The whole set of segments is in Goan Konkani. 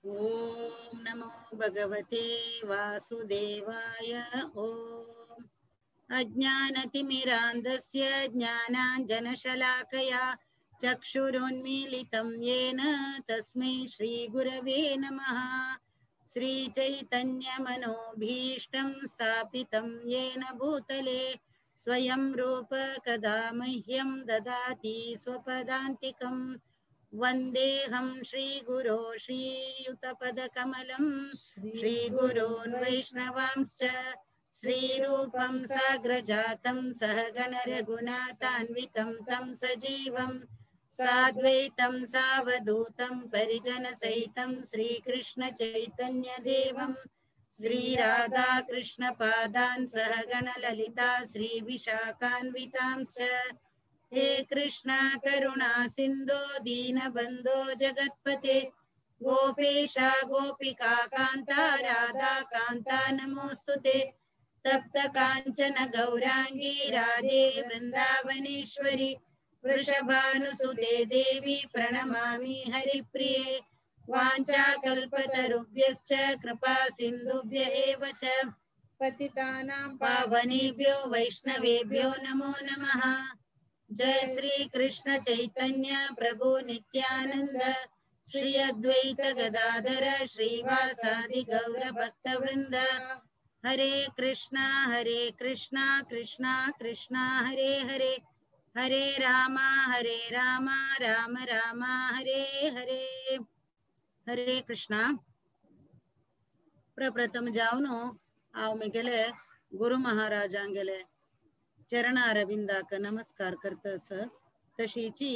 ओम नमो भगवते वासुदेवाय। ओम अज्ञानतिमिरान्धस्य ज्ञानाञ्जनशलाकया चक्षुरुन्मीलितं येन तस्मै श्रीगुरवे नमः। श्रीचैतन्यमनोभीष्टं स्थापितं येन भूतले स्वयं रूप कदा मह्यं ददाति स्वपदान्तिकं। वन्देऽहं श्रीगुरो श्रीयुतपदकमलं श्रीगुरून् वैष्णवांश्च श्रीरूपं साग्रजातं सहगणरघुनाथान्वितं तं सजीवं साद्वैतं सावधूतं परिजनसहितं श्रीकृष्णचैतन्यदेवं श्रीराधाकृष्णपादान् सहगणललिता श्रीविशाखान्वितांश्च। हे कृष्ण करुणा सिन्धो दीनबन्धो जगत्पते गोपेशा गोपिका कान्ता राधा कान्ता नमोऽस्तुते। तप्त काञ्चन गौराङ्गी राधे वृन्दावनेश्वरि वृषभानुसुते देवी प्रणमामि हरिप्रिये। वाञ्छाकल्पतरुभ्यश्च कृपा सिन्धुभ्य एव च पतितानां पावनेभ्यो वैष्णवेभ्यो नमो नमः। जय श्री कृष्ण चैतन्य प्रभु नित्यानंद श्री अद्वैत गदाधर श्रीवासादि गौर भक्तवृंद। हरे कृष्णा कृष्णा कृष्णा हरे हरे, हरे रामा राम राम हरे हरे। हरे कृष्णा। प्रप्रथम जावनो हांव म्हगेले गुरु महाराजांगेले चरणारविंदाक नमस्कार करतस। तशीची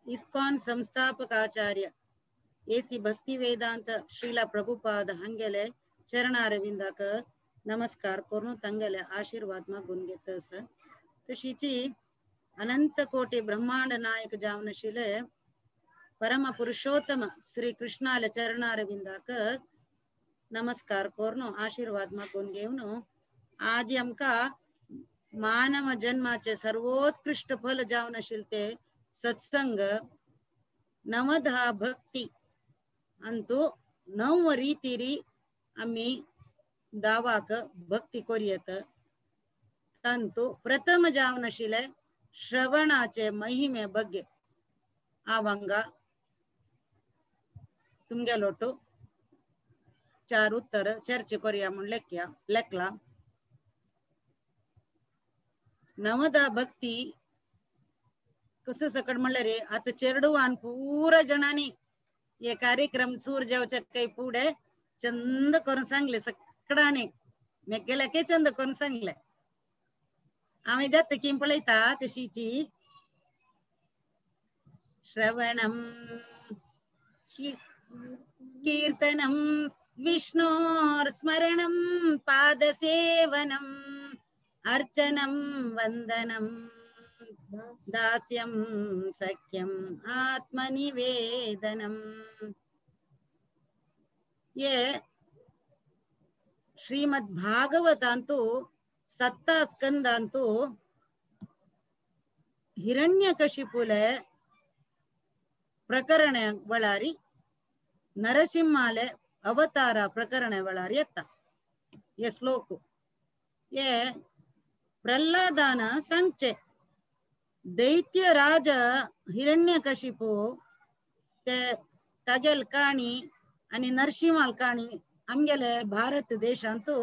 इस्कॉन संस्थापकाचार्य एसी भक्ति वेदांत श्रीला प्रभुपाद हंगेले चरणारविंदाक नमस्कार करून तंगेले आशीर्वाद मागून घेतस। तशीची अनंत कोटी ब्रह्मांड नायक जावनशिले परम पुरुषोत्तम श्री कृष्णाले चरणारविंदाक नमस्कार करून आशीर्वाद मागून घेवन आज आमकां मानव जन्माचे सर्वोत्कृष्ट फल जावन आशिल्लें ते सत्संग नवधा भक्ती अंतू नव रीतिरी आमी दावाक भक्ती करूयेत। तांतू प्रथम जावन आशिल्लें श्रवणाचे महिमे बग्गे हांव हांगा तुमगेलोटो चार उत्तर चर्चा करूया म्हूण लेखला। नवधा भक्ती कसं सकट म्हणलं रे आता चेरडुवान पुरा जणांनी हे कार्यक्रम सूर जावच्या काही पुढे चंद करून सांगले सकडाने मेगेल्या के चंद करून सांगले। आम्ही जात की पळयता तशीची श्रवणम कीर्तनम विष्णोर स्मरणम पादसेवनम अर्चनम वंदनम दास्यम सख्यम आत्मनिवेदनम। ये श्रीमद् भागवतांतु सत्ता स्कंदांतु हिरण्यकशिपुले प्रकरण वळारी नरसिंहाले अवतार प्रकरण वळारी येता हे श्लोक। ये प्रल्हादान सांगचे दैत्य राज हिरण्यकशिपू ते तागेल काणी आणि नरसिंहाल काणी आमगेले भारत देशांतु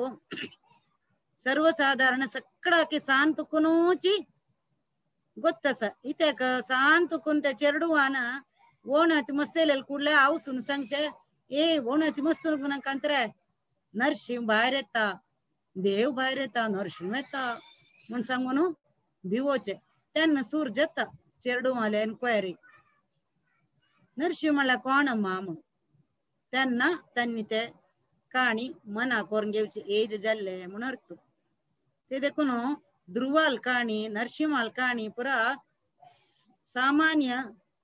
सर्वसाधारण सगळाकी सान तुकुनूची ಗೊತ್ತಸ ಇತ್ಯಾಕ सान तुकून त्या चेरडुवान ओणत मस्तेलेल कुडले आवसून सांगचे ए ओणत मस्त कांतरे नरशिंह भायर येता देव भायर येता नरशिंह येता म्हूण सांगून भिवोचे तेन्ना सूर जेता चेरडुवाले एन्क्वायरी नरशिंह म्हणल्यार कोण अम्मा म्हूण तेन्ना तांणी ते काणी मना करून घेवची एज जाल्ले म्हूण अर्थ ते देखून ध्रुवाल काणी नरसिंहाल काणी पुरा सामान्य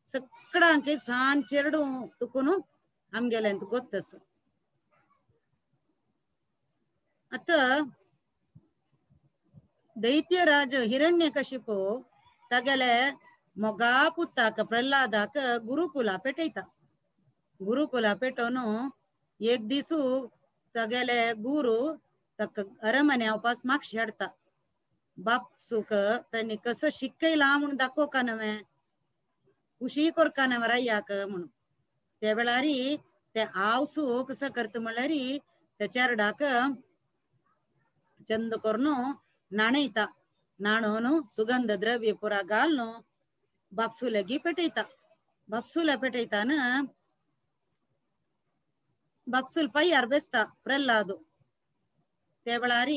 सगळ्यांक सान चेरडू तुकून आमगेले गोत्तस। आतां दैत्यराज हिरण्यकशिपू तागेले मोगा पुताक प्रल्हादाक गुरुकुला पेटयता। गुरुकुला पेटोवन एक दिसू तागेले गुरु ताका अरमन्या पास मागशी हाडटा. बापसूक तांणी कसो शिकयला म्हूण दाखोवका नवें, खुशी करका नवें रायाक म्हणून. त्या वेळार ते आवसू कसो करता म्हणल्यार त्या चेरडाक चंद करून न्हाणयता, न्हाणोवन सुगंध द्रव्य पुरा घालून बापसू लागीं पेटयता. बापसूला पेटयता ना बापसूल पांयार बेसता प्रल्हाद. त्या वेळार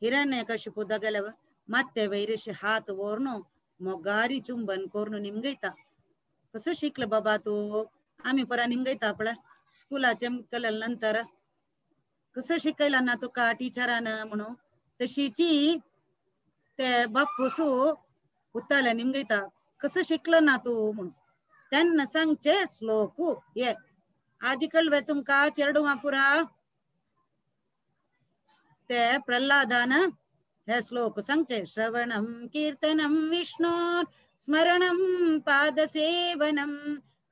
हिरण्यकशिपू दगले मात्ते वैरशी हात व्हरून मोगारी चुंबन करून निमगयता. कसं शिकलं बाबा तू, आम्ही परा निमगयता आपल्या स्कुलाचे केल्या नंतर कसं शिकयला ना तुका टिचरान म्हणून. तशीची ते बापूसू पुताला निमगयता कसं शिकलं ना तू म्हणून. त्यांना सांगचे श्लोक ये आजी कळवे तुमका चेरडुवा पुरा. ते प्रल्हादान हे श्लोक सांगचे. श्रवणम कीर्तनम विष्णु स्मरणम पादसेवनम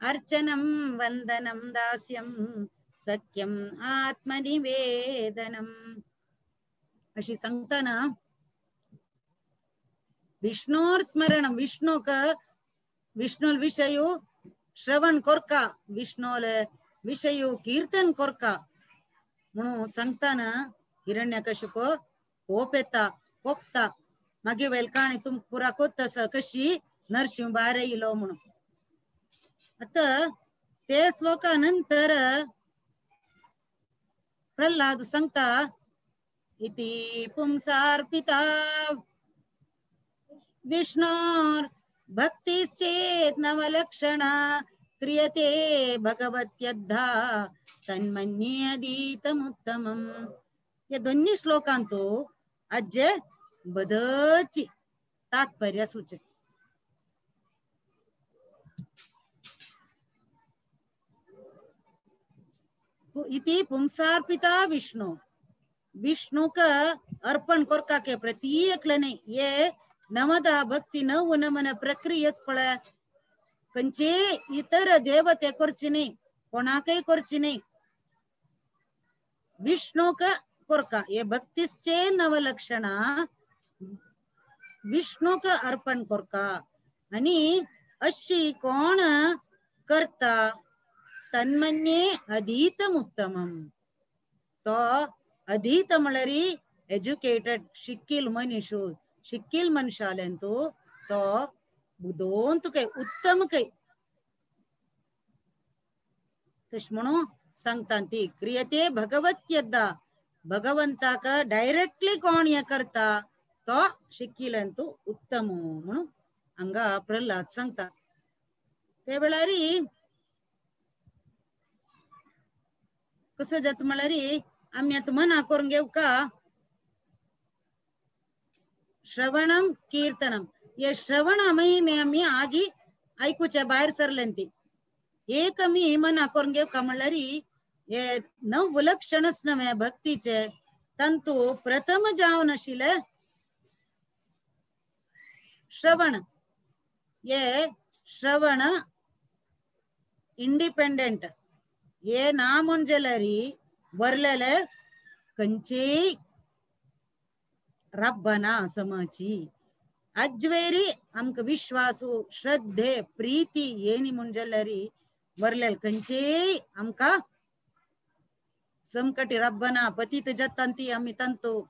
अर्चनम वंदनम दास्यम सख्यम आत्मनिवेदनम. अशी सांगताना विष्णोर स्मरणम, विष्णुक विष्णुल विषयू श्रवण कोरका, विष्णुल विषयू कीर्तन कोरका म्हणून सांगताना हिरण्यकशिप कोप येता, कोपता. मागीर वेलकाणी तुम पुरा कोत्तस कशी नरशिंह भायर येयलो म्हणून. आता ते श्लोका नंतर प्रल्हाद सांगता इति पुंसार्पिता विष्णोर भक्तिश्चेत् नवलक्षणा क्रियते भगवत्यद्धा तन्मन्ये अधीतमुत्तमम्. या दोन्ही श्लोकांतो आज्जे बदची तात्पर्य सूचक. इति पुंसार्पिता विष्णु, विष्णु का अर्पण कोरका के प्रत्येकलने ये नवदा भक्ती नव नमन प्रक्रियेस पळ कंचे इतर देवते करची नाही, कोणाकय करची नाही, विष्णु का कोरका ये भक्तीचे नवलक्षणा विष्णु का अर्पण कोरका. आणि अशी कोण करता तन्मन्ये अधीतम उत्तमम. तो अधीत म्हणल्यार एज्युकेटेड शिकील मनीस, शिकील मनशालेंतू तो बुदवंत काय उत्तम काय तशें म्हणून सांगता ती क्रियते भगवत्यद्दा, भगवंताक डायरेक्टली कोण हे करता तो शिकिल्यांतू उत्तम म्हणून हांगा प्रल्हाद सांगता. ते वेळार कसं जाता म्हणल्यार आमी आतां मना करून घेवका श्रवणम कीर्तनम. हे श्रवणमय आमी आजी आयकुच्या भायर सरले ती एक आमी मना करून घेवका म्हणल्यार हे नव लक्षणच नवे भक्तीचे तांतू प्रथम जावन आशिल्ले श्रवण. हे श्रवण इंडिपेंडेंट हे ना म्हण जाल्यार वरलेले खंयचेय रब्बना समची अज्वेरी आमकां विश्वासू श्रद्धे प्रीती येनी म्हण जाल्यार वरलेले खंयचेय आमकां संकटी रब्बना पतीत जाता ती आमी तांतू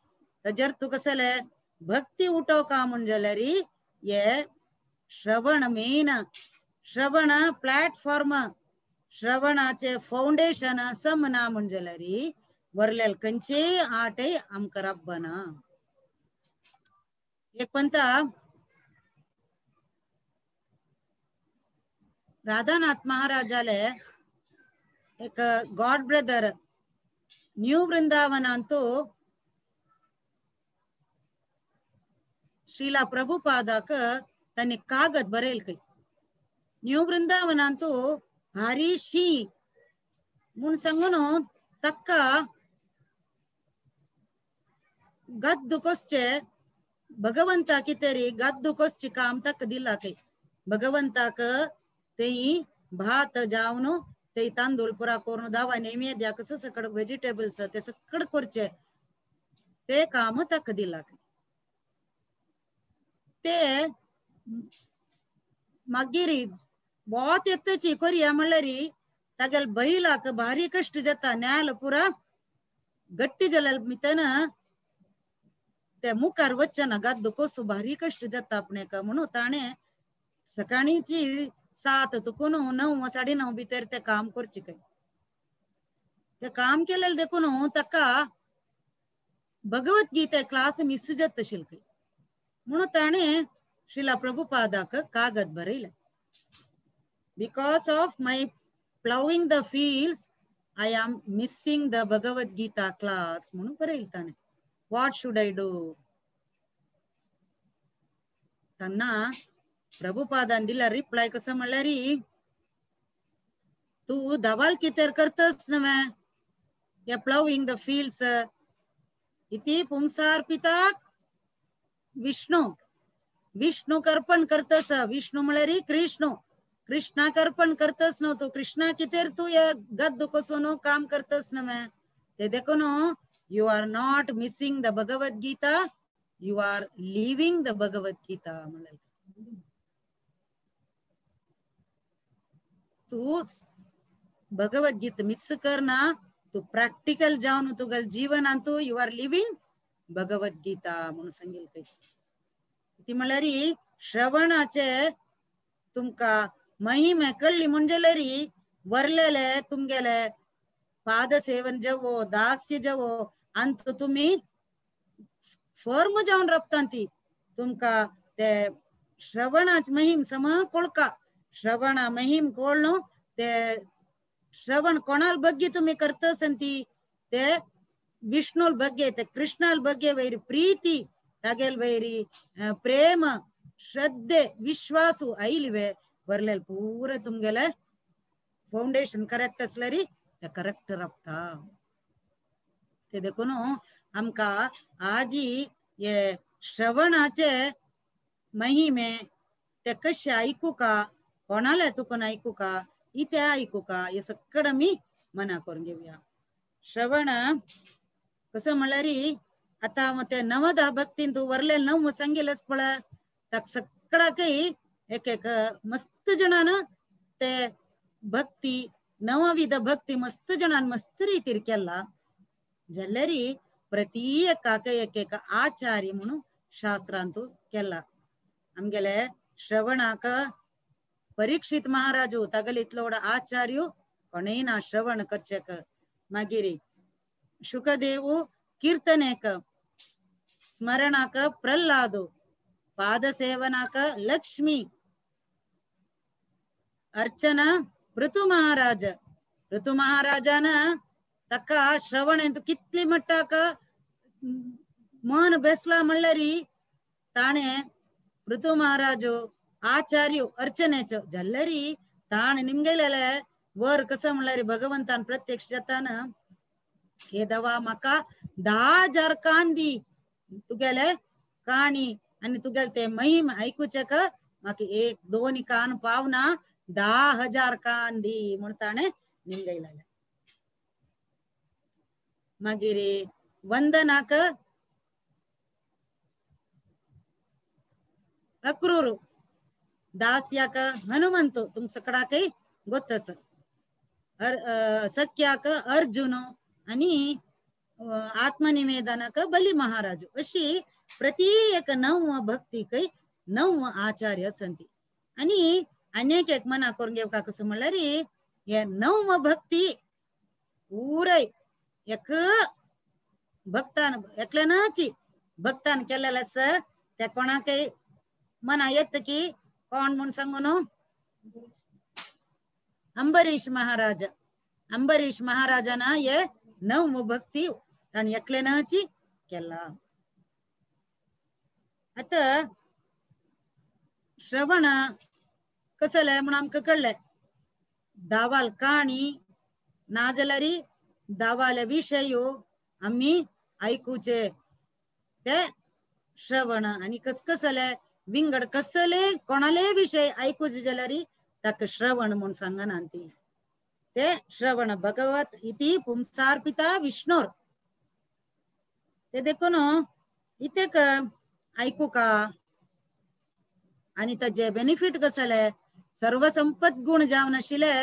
ताजेर तूं कसले भक्ती उठोवका म्हण जाल्यार हे श्रवण मेन, श्रवण प्लॅटफॉर्म, श्रवणाचे फाउंडेशन समना म्हण जाल्यार वरलेले खंयचेय आटय आमकां रब्बना. एक पंता राधानाथ महाराजाले एक गॉड ब्रदर न्यू वृंदावनांतू श्रीला प्रभुपादाक तांणी कागद बरयल खंय. न्यू वृंदावनांतू भारी शी म्हूण सांगून ताका गद्दू कसचे भगवंता कितें गद्दू कसचे काम ताका दिला खंय. भगवंताक तेई भात जावन ते तांदूळ पुरा करून दावा नेहमी द्या कसं सगळं व्हेजिटेबल्स ते सगळं करचे ते काम ताका दिला. ते मागीर बहुत येतची कोरिया म्हणल्यार तागेल बैलाक भारी कष्ट जाता न्यायाल पुरा गट्टी जाल्यार मितन ते मुखार वचना गाद्दो कसो भारी कष्ट जाता आपणेक म्हणून ताणें सकाळीची 7 तुकून 9 9:30 भितर ते काम करचे काय. ते काम केलेलं देखून ताका भगवद्गीता क्लास मिस जाता शिल्क म्हणून ताणें श्रीला प्रभुपादाक कागद बरयलें. Because of my ploughing the fields I am missing the Bhagavad Gita class म्हणून बरयलें ताणें. What should I do? त्यांना प्रभुपादान दिला रिप्लाय कसं म्हणल्यार तू धवाल कितेर करतस नव्हे या प्लाउइंग the fields इति पुंसार्पिताक विष्णू विष्णू अर्पण करतस. विष्णू म्हणल्यार कृष्ण कृष्णाक अर्पण करतस न्हू तू कृष्णा कितेर तू या गद्द कसो काम करतस नव्हे ते देखून you are not missing the Bhagavad Gita you are living the Bhagavad Gita म्हणल्यार तू भगवद्गीता मिस करना तू प्रॅक्टिकल जावन तुगेल जीवनान तू you are living Bhagavad Gita म्हणून सांगेल. ती म्हणल्यार श्रवणाचे तुमका महिमे कळ्ळी म्हणजे वरलेले तुमगेले पादसेवन जवो दास्य जवो अंत तुम्ही फर्म जावन रपतान ती तुमका ते श्रवणाच महिम सम कोळका श्रवणा महिम कोळनो ते श्रवण कोणाल ಬಗ್ಗೆ तुम्ही करतस ती ते विष्णुल ಬಗ್ಗೆ ते कृष्णाल ಬಗ್ಗೆ वैरी प्रीती तागेल वैरी प्रेम श्रद्धे विश्वासु आयलिवे वरलेल पूरा तुमगेले फाउंडेशन करेक्ट असल्यारी ते करेक्ट रपता. ते देखून आमका आजी हे श्रवणाचे महिमे ते कशे आयकूका कोणाले तुकून आयकूका इथे आयकूका हे सगळं आमी मना करून घेवया. श्रवण कसं म्हणल्यार आता मग ते नवदा भक्तीन तू वरले नव सांगेलच पळय ताका सगळ्याकय एक एक मस्त जणान ते भक्ती नवविध भक्ती मस्त जणान मस्त रीतीर केला जाल्यार प्रत्येकाक एक एक आचार्य म्हणून शास्त्रांत केला. आमगेले श्रवणाक परीक्षित महाराजू तागेले इतलो व्हड आचार्य कोणेय ना श्रवण करचेक. मागीर शुकदेव कीर्तनेक स्मरणाक प्रल्हादू पादसेवनाक लक्ष्मी अर्चना ऋतु महाराज ऋतु महाराजान ताका श्रवण कितली मट्टाक मन बेसला म्हणल्यार ताणें ऋतु महाराजू आचार्य अर्चनेचो जाल्यार ताणें निमगेलेले वर कसं म्हणल्यार भगवंतान प्रत्यक्ष जाताना हे दवा म्हाका 10,000 कान दी तुगेले काणी आनी तुगेले ते महिम आयकुचेक म्हाका 1-2 कान पावना 10,000 कान दी म्हूण ताणें निमगयलेले. मागीर वंदनाक अक्रूर दास्याक हनुमंत तुम सगळ्याकय गोत्तस सख्याक अर्जुन आणि आत्मनिवेदनाक बली महाराज अशी प्रत्येक नव भक्तीकय नव आचार्य संती. आणि अनेक एक मना करून घेवका कसं म्हणल्यार हे नव भक्ती पुराय एक भक्तान एकल्यानची भक्तान केलेलं आसा त्या कोणाकय मना येत की कोण म्हूण सांगू न्हू अंबरीश महाराज अंबरीश महाराजान हे नव भक्ती ताणें एकल्यानची केला. आता श्रवण कसले म्हूण आमकां कळ्ळें दावाल काणी नाजाल्यार दावाले विशय आमी आयकुचे ते श्रवण आनी कसकसले विंगड कसले कोणाले विशय आयकुचे जाल्यार ताका श्रवण म्हूण सांगना ती. ते श्रवण भगवत इति पुंसार्पिता विष्णुर. ते देखून इतेक आयकुका आनी ताजे बेनिफीट कसले सर्व संपत गुण जावन आशिल्ले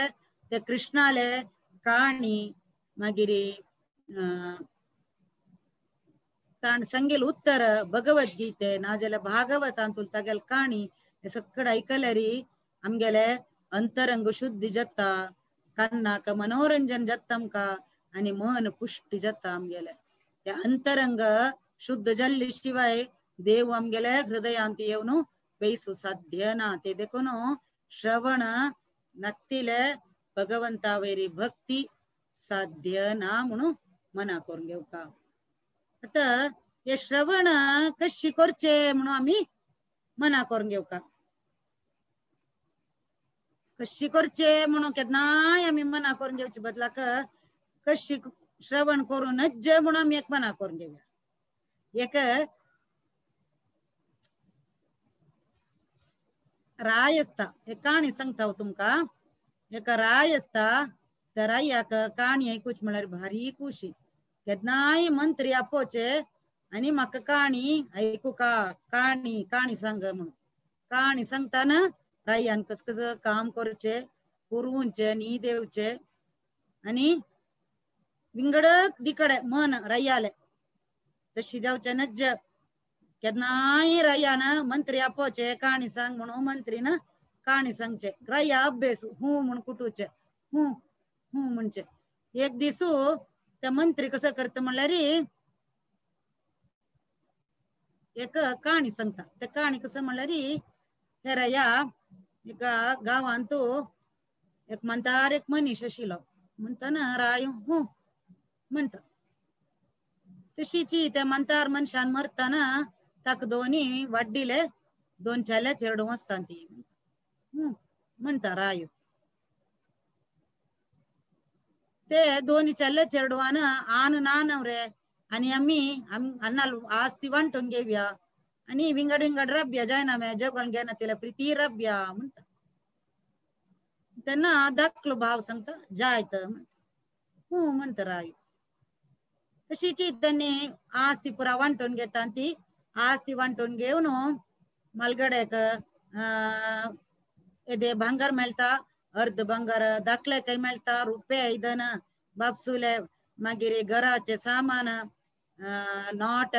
ते कृष्णाले काणी मागीर ताण सांगेल उत्तर भगवद्गीते नाजाल्यार भागवतांतूल तागेल काणी हे सगळें आयकल्यार आमगेले अंतरंग शुद्धी जाता, कान्नाक मनोरंजन जाता आमकां आनी मन पुष्टी जाता आमगेले. ते अंतरंग शुद्ध जाल्ले शिवाय देव आमगेले हृदयांत येवन वैसू साध्य ना. ते देखून श्रवण नत्तिले भगवंता वयरी भक्ती साध्य ना म्हणून मना करून घेवका. आतां हे श्रवण कशी करचे म्हणून आमी मना करून घेवका. कशी करचे म्हणून केन्नाय आमी मना करून घेवचे बदलाक कशी श्रवण करूं नज्ज म्हणून आमी एक मना करून घेवया. एक राय आसता, एक काणी सांगता हांव तुमकां. एक राय आसता, त्या रायाक काणी आयकुची म्हळ्यार भारी खुशी. केन्नाय मंत्री आपोवचे आनी म्हाका काणी आयकुका, काणी काणी सांग म्हणून. काणी सांगतना रायान कस कस काम करचे, पुरवचे, न्हीद येवचे आनी विंगडक दिकडे मन रायाले तशी जावचे नज्ज. केन्नाय रायान मंत्री आपोवचे काणी सांग म्हणून मंत्रीन काणी सांगचे, राया अभ्यास हूं म्हूण कुटुचे, हूं हूं म्हणचे. एक दिसू त्या मंत्री कसं करता म्हणल्यार एक काणी सांगता. त्या काणी कसं म्हणल्यार हे राया एका गांवांत एक म्हणटार एक मनीस आशिल्लो म्हणटना राय हूं म्हणटा. तशीची त्या म्हणटार मनशान मरतना ताका दोनी वाड्डिले दोन चेले चेडूं आसता ती म्हणटा राय. ते दोनी चेले चेडवान आन नानव रे आनी आमी अन्नाल आस्ती वांटून घेवया आनी विंगड विंगड रब्या जायना मे जगण घेना तिला प्रिती रब्या म्हणटा. तेन्ना धाकलो भाव सांगता जायत हूं म्हणटा राय. तशीची त्यांनी आस्ती पुरा वांटून घेता. ती आस्ती वांटून घेवन मालगड्याक येदे भांगर मेळटा, अर्द भांगर धाकल्याकय मेळटा, रुपे आयदन बापसुले, मागीर घराचे सामान, not,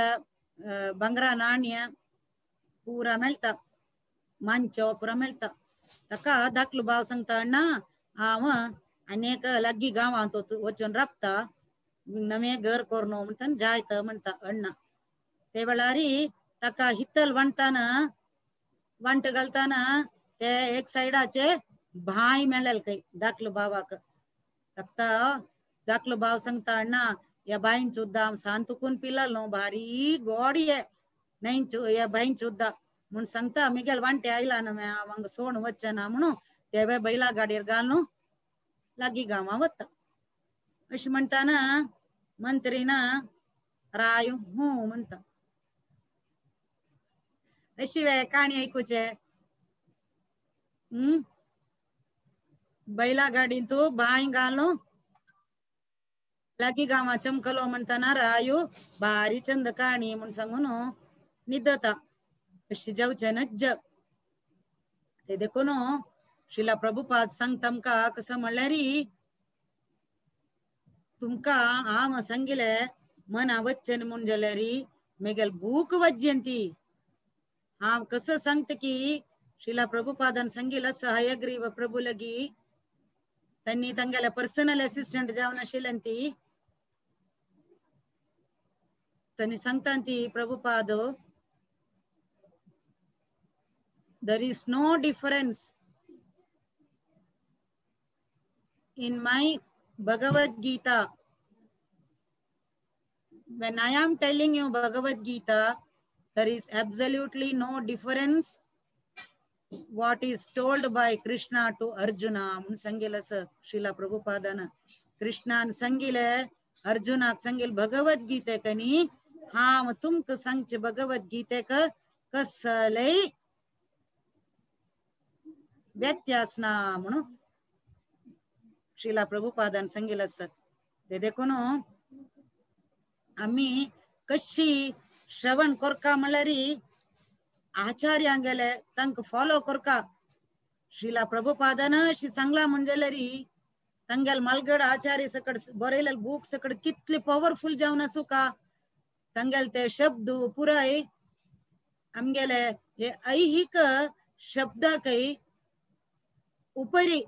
भांगरा नाण्य पुरा मेळटा, मांचो पुरा मेळटा. ताका धाकलो भाव सांगता अण्णा हांव आनी एक लागीं गांवांत वचून राबता, नवें घर करून म्हणटा जायत म्हणटा अण्णा. ते वेळार ताका हितल वांटतना वांट घालतना ते एक सायडाचे भाय मेळ्ळेल खंय धाकलो भावाक. ताका धाकलो भाव सांगता अण्णा ह्या बायन सुद्दां हांव सान तुकून पिलाल न्हू, भारी गोड हे न्हय ह्या बायन सुद्दां म्हूण सांगता. मिगेल वांटे आयला न्हू हांव हांगा सोड वचना म्हणून तेवे बैला गाडयेर घालून लागीं गांवां वता. अशें म्हणटना मंत्रीन राय हूं म्हणटा. अशी वे काणी आयकुचे. बैला गाडीन तूं बांय घालून लागीं गांवां चमकलो म्हणटना रायू भारी चंद काणी म्हूण सांगून न्हिदता. अशी जावचें नज्ज. ते देखून श्रीला प्रभुपाद सांगता आमकां कसं म्हणल्यार तुमकां हांव सांगिले मना वच्चें म्हूण जाल्यार मेगेल भूक वज्जंती. हांव कसं सांगता की श्रीला प्रभुपादान सांगिल हयग्रीव प्रभू लगी त्यांनी तांगेले पर्सनल असिस्टंट जावन आशिल्ल्यान ती त्यांनी सांगता ती Prabhupada there is no difference in my Bhagavad Gita. When I am telling you Bhagavad Gita, there is absolutely no difference what is told by Krishna to Arjuna. म्हूण सांगिल आसा श्रीला प्रभुपादान. कृष्णान सांगिले अर्जुनाक सांगिल भगवद गीतेक न्ही हांव तुमकां सांगचे भगवद गीतेक कसलेय व्यत्यास ना म्हणून श्रीला प्रभुपादान सांगितलं आसा. ते देखून आमी कशी श्रवण करका म्हणल्यार आचार्यांगेले तांकां फॉलो करका. श्रीला प्रभुपादान अशी सांगला म्हणजेल्यार तांगेल मालगड आचार्य सकड बरयलेले बूक सकड कितले पॉवरफुल जावन आसूं का तांगेल ते शब्द पुराय आमगेले हे ऐहिक शब्दाकय उपरी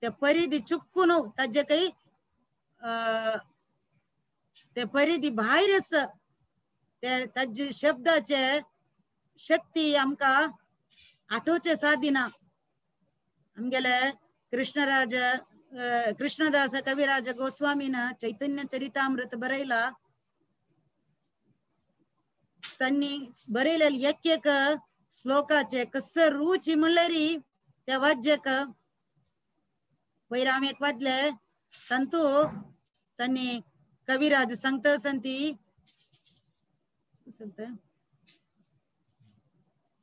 ते परिधी चुकून ताजे काही ते परिधी भायर आसा ते ताजे शब्दाचे शक्ती आमकां आठोवचे सादिना. आमगेले कृष्णराज कृष्णदास कविराज गोस्वामीन चैतन्य चरितामृत बरयला. त्यांनी बरयलेले एक एक श्लोकाचे कसं रुची म्हणल्यार त्या वाद्यक पयर हांव एक वाजले तांतू त्यांनी कविराज सांगता संती सांगता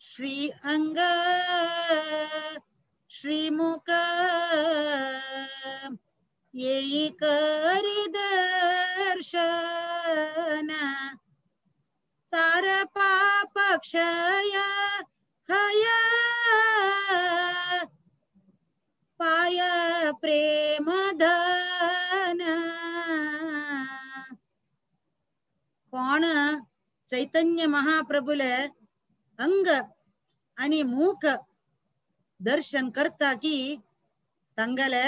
श्री अंग श्रीमुख येई करी दर्शन तार पाप क्षय हय पाय प्रेम धन. कोण चैतन्य महाप्रभुले अंग आणि मुख दर्शन करता की तांगेले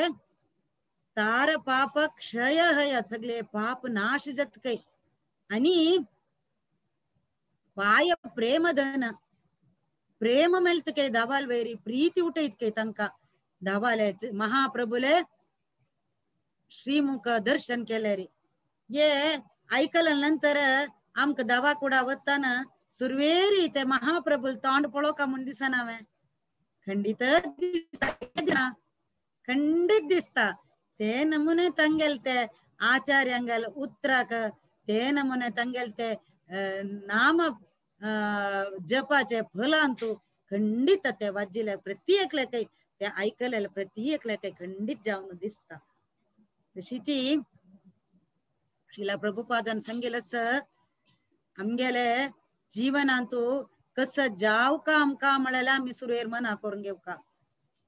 तार पाप क्षय हय सगळे पाप नाश जातकय आणि पाय प्रेमधन प्रेम मेळतकय दावाल वैरी प्रीती उठयतकय तांकां दावाले महाप्रभुले श्रीमुख दर्शन केल्यारी. ये ऐकल्या नंतर आमकां दावा कुडा वतना सुरवेरी ते महाप्रभुल तोंड पळोवका म्हूण दिसना हांवें खंडीत दिसता खंडीत दिसता. ते नमुने तांगेले ते आचार्यांगेले उतराक ते नमुने तांगेले ते नाम जपाचे फलांतू खंडीत ते वाजिले प्रति एकल्याकय ते आयकलेले प्रति एकल्याकय खंडीत जावन दिसता. तशीची श्रीला प्रभुपादान सांगितलं आसा आमगेले जीवनांतू कसं जावका आमकां म्हळ्यार आमी सुरवेर मना करून घेवका.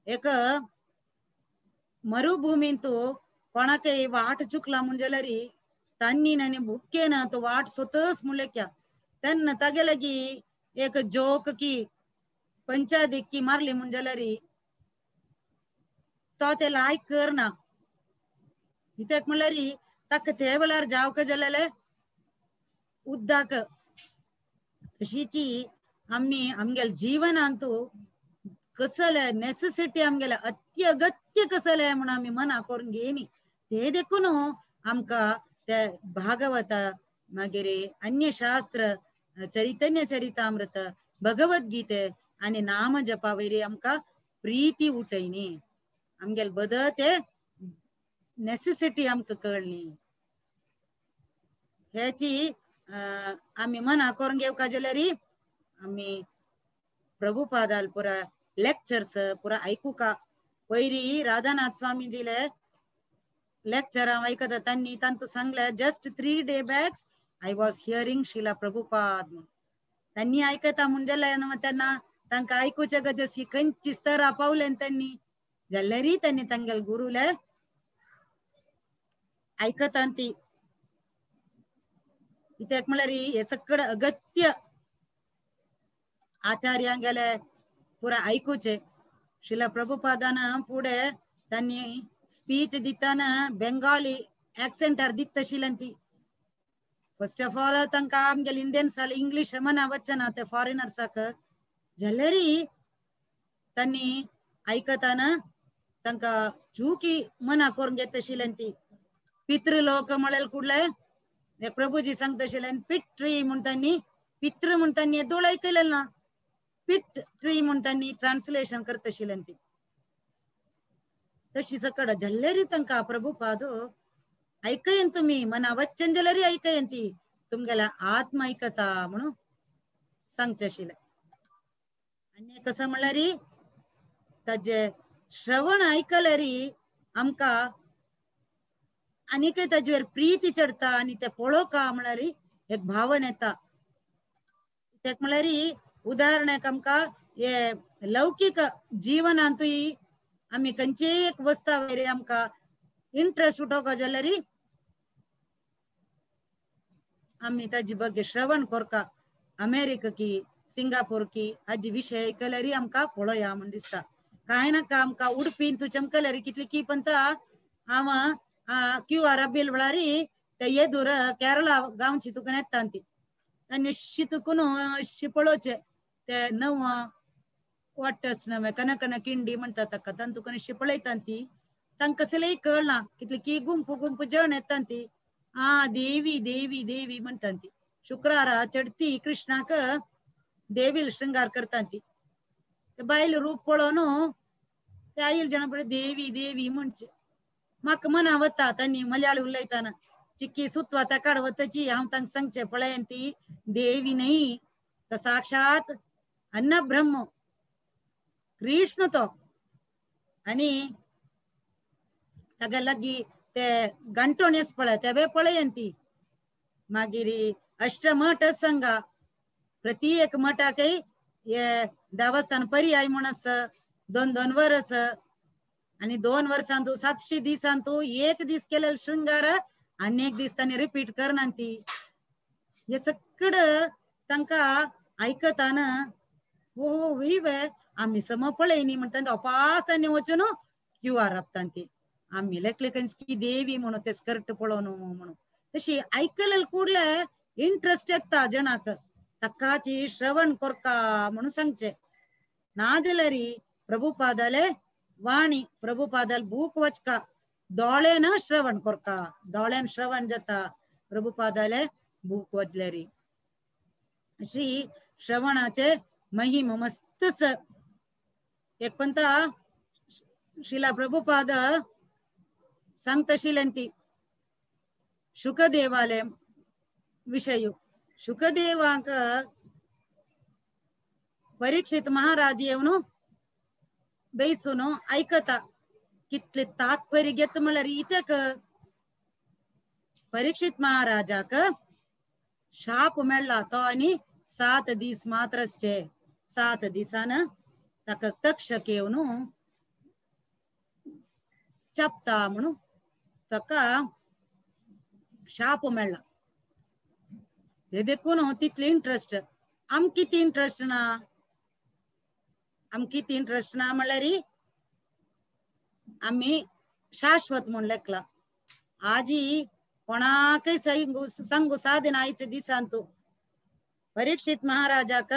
एक मरुभूमींतू कोणाकय वाट चुकला म्हूण जाल्यार तांणी आनी भुकेन तो वाट सोतच म्हणले क्या तेन्ना तागे लागीं एक जोक की पंचादीक की मारली म्हूण जाल्यार तो ते लायक करना. कित्याक म्हणल्यार ताका ते वेळार जावका जाल्यार उद्दाक. तशीची आमी आमगेले जीवनांतू कसले नेसेसिटी आमगेले अत्यगत्य कसले म्हूण आमी मना करून घेयनी. ते देखून आमकां ते भागवत मागीर अन्य शास्त्र चैतन्य चरितामृत भगवद्गीते आनी नाम जपा वयरी आमकां प्रीती उठयनी आमगेले बदल ते नेसेसिटी आमकां कळ्ळी. हेची आमी मना करून घेवका जाल्यार आमी प्रभुपादाल पुरा लेक्चर्स पुरा आयकुका. पयरी राधानाथ स्वामीजीले लेक्चर हांव आयकता तांणी तांतू सांगले just 3 day backs I was hearing Srila Prabhupada म्हूण. तांणी आयकता म्हूण जाल्यार तेन्ना तांकां आयकुचे गरज खंयची स्तरा पावले तांणी जाल्यारय तांणी तांगेले गुरुले आयकता ती. कित्याक म्हणल्यार हे सगळें अगत्य आचार्यांगेले पुरा आयकुचे. श्रीला प्रभुपादान फुडें तांणी स्पीच दिताना बेंगाली ऍक्सेंटार दिता आशिल्ल्यान ती फर्स्ट ऑफ ऑल तांकां आमगेले इंडियन्स इंग्लीश मना वचना ते फॉरेनर्साक जाल्यार तांणी आयकताना तांकां चुकी मना करून घेता आशिल्ल्यान ती. पितृलोक म्हळ्यार कुडले प्रभुजी सांगता आशिल्ल्यान पिट्री म्हूण तांणी पितृ म्हूण तांणी येदोळ आयकलें ना पिट ट्री म्हूण तांणी ट्रान्सलेशन करता आशिल्ल्यान ती. तशी सकड जाल्यार तांकां प्रभुपाद आयकयन तुमी मना वच्चन जाल्यार आयकयन ती तुमगेल्या आत्मा आयकता म्हणून सांगचें आशिल्लें. आनी कसं म्हणल्यार ताजे श्रवण आयकल्यार आमकां आनीकय ताजेर प्रिती चडता आनी ते पळोवका म्हळ्यार एक भावन येता. कित्याक म्हळ्यार उदाहरणाक आमकां हे लौकीक जीवनांतूय आमी खंयचेय एक वस्ता वयर आमकां इंट्रस्ट उठोवका जाल्यार आमी ताजी ಬಗ್ಗೆ श्रवण कोरका. अमेरिका की सिंगापूर की हाजी विशय आयकल्यार आमकां पळोवया म्हूण दिसता. कांय नाका आमकां उडपीन तूं चमकल्यार कितली की पंता हांव क्यू आर अबील वेळार ते येदूर केरळा गांवची तुका येता ती आनी तुकून अशी पळोवचें ते नव वाटस नवे कनकन किंडी म्हणटा ताका तांकां तुका अशी पळयता ती तांकां कसलेंय कळना कितली की गुंपू गुंपू जेवण येता ती आ देवी देवी देवी म्हणटा ती. शुक्रारा चडती कृष्णाक देवील शृंगार करता ती बायल रूप पळोवन ते आईल जण पळय देवी देवी म्हणचे. म्हाका मना वता तांणी मलयाळी उलयताना चिक्की सुत्वा ताकाड वतची हांव तांकां सांगचें पळयन ती देवी न्ही तर साक्षात अन्न ब्रह्म कृष्ण तो. आनी ताका लागीं ते गंटोणेस पळय तेवे पळयन ती. मागीर अष्टमठ संगा प्रति एक मठाकय हे देवस्थान पर्याय म्हूण आसा 2 2 वर्स आनी 2 वर्सां तूं 700 दिसान तूं एक दीस केलेलो शृंगार आनी एक दीस तांणी रिपीट करना ती. हे सगळं तांकां आयकताना हो वे आमी सम पळयनी म्हणटा अपास तांणी वचून क्यू आर आपता ती. आमी लेखले खंयची देवी म्हणून ते स्कर्ट पळोवन म्हणून तशी आयकलेले कुडले इंट्रस्ट येता जणाक ताकाची श्रवण कोरका म्हणून सांगचे. ना जाल्यार प्रभुपादाले वाणी प्रभुपादाल बूक वाचका दोळ्यान श्रवण कोरका दोळ्यान श्रवण जाता प्रभुपादाले बूक वाचल्यार. अशी श्रवणाचे महिम मस्तच. एक पंता शिला प्रभुपाद सांगता ती शुकदेवाले विषय. शुकदेवाक परीक्षित महाराज येवन बेसून आयकता कितले तात्पर्य घेत म्हळ्यार इत्याक परीक्षित महाराजाक शाप मेळ्ळा तो आनी 7 दीस मात्र आसचे. 7 दिसान ताका तक्षक येवन चापता म्हणून ताका शाप मेळ्ळा. ते देखून तितले इंट्रस्ट आम कितें इंट्रस्ट ना आम कितें इंट्रस्ट ना म्हणल्यार आमी शाश्वत म्हूण लेखला. आजी कोणाकय सांगू साधन आयच्या दिसान तूं परीक्षित महाराजाक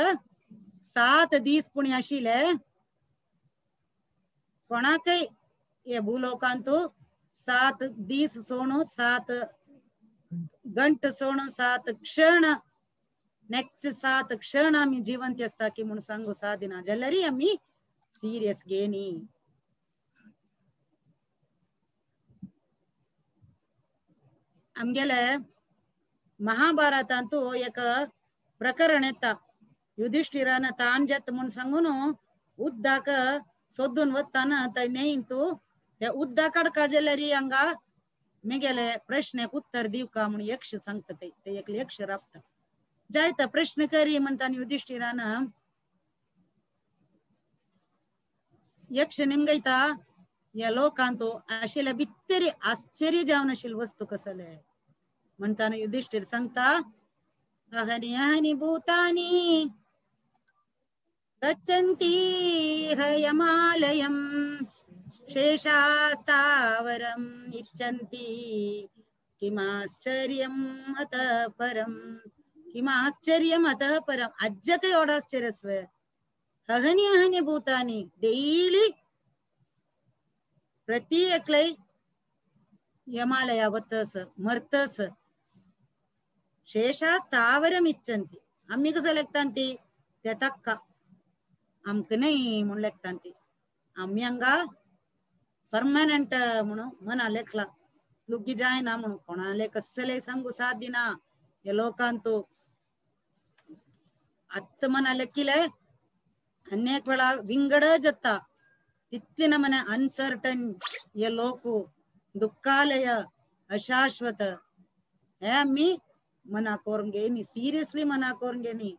7 दीस पुणी आशिल्ले कोणाकय हे भूलोकांत 7 दीस सोणू 7 गंट सोणू 7 क्षण नेक्स्ट 7 क्षण आमी जिवंत आसता की म्हूण सांगू सादिना जाल्यार आमी सिरियस घेनी. आमगेले महाभारतांतू एक प्रकरण येता. युधिष्ठिरान तान जात म्हूण सांगून उद्दाक सोदून वताना थंय न्हंयंतू ते उद्दा काडका जाल्यार हांगा मेगेले प्रश्नाक उत्तर दिवका म्हूण यक्ष सांगता ते ते एकले यक्ष राबता जायता प्रश्न करी म्हणटा युधिष्ठिरान यक्ष निमगयता ह्या लोकांतू आशिल्ल्या भितरी आश्चर्य जावन आशिल्ली वस्तू कसले म्हणटा युधिष्ठिर सांगता अहनी अहनी भूतानी गच्छन्ति हयमालयं शेषास्तावरम् इच्छन्ति किमाश्चर्यम् अतः परम् किमाश्चर्यम् अतः परम्. अज्जकय एवढं अहनी अहनी भूतानी डेली प्रति एकलै यमालया वतस मरतस शेषास्तावरम् इच्छन्ति. आमी कसं लेखतान ती ते ताक्का आमकां न्हय म्हूण लेखतान ती. आमी हांगा परमनंट म्हणून मना लेखला लुग्गी जायना म्हणून कोणाले कसले सांगू साथ दिना ह्या लोकांतू. आत्त मना लेखिले अनेक वेळा विंगड जाता. तितले नमने अनसर्टन हे लोक दुःखालय अशाश्वत हे आमी मना करून घेयनी, सिरियसली मना करून घेयनी.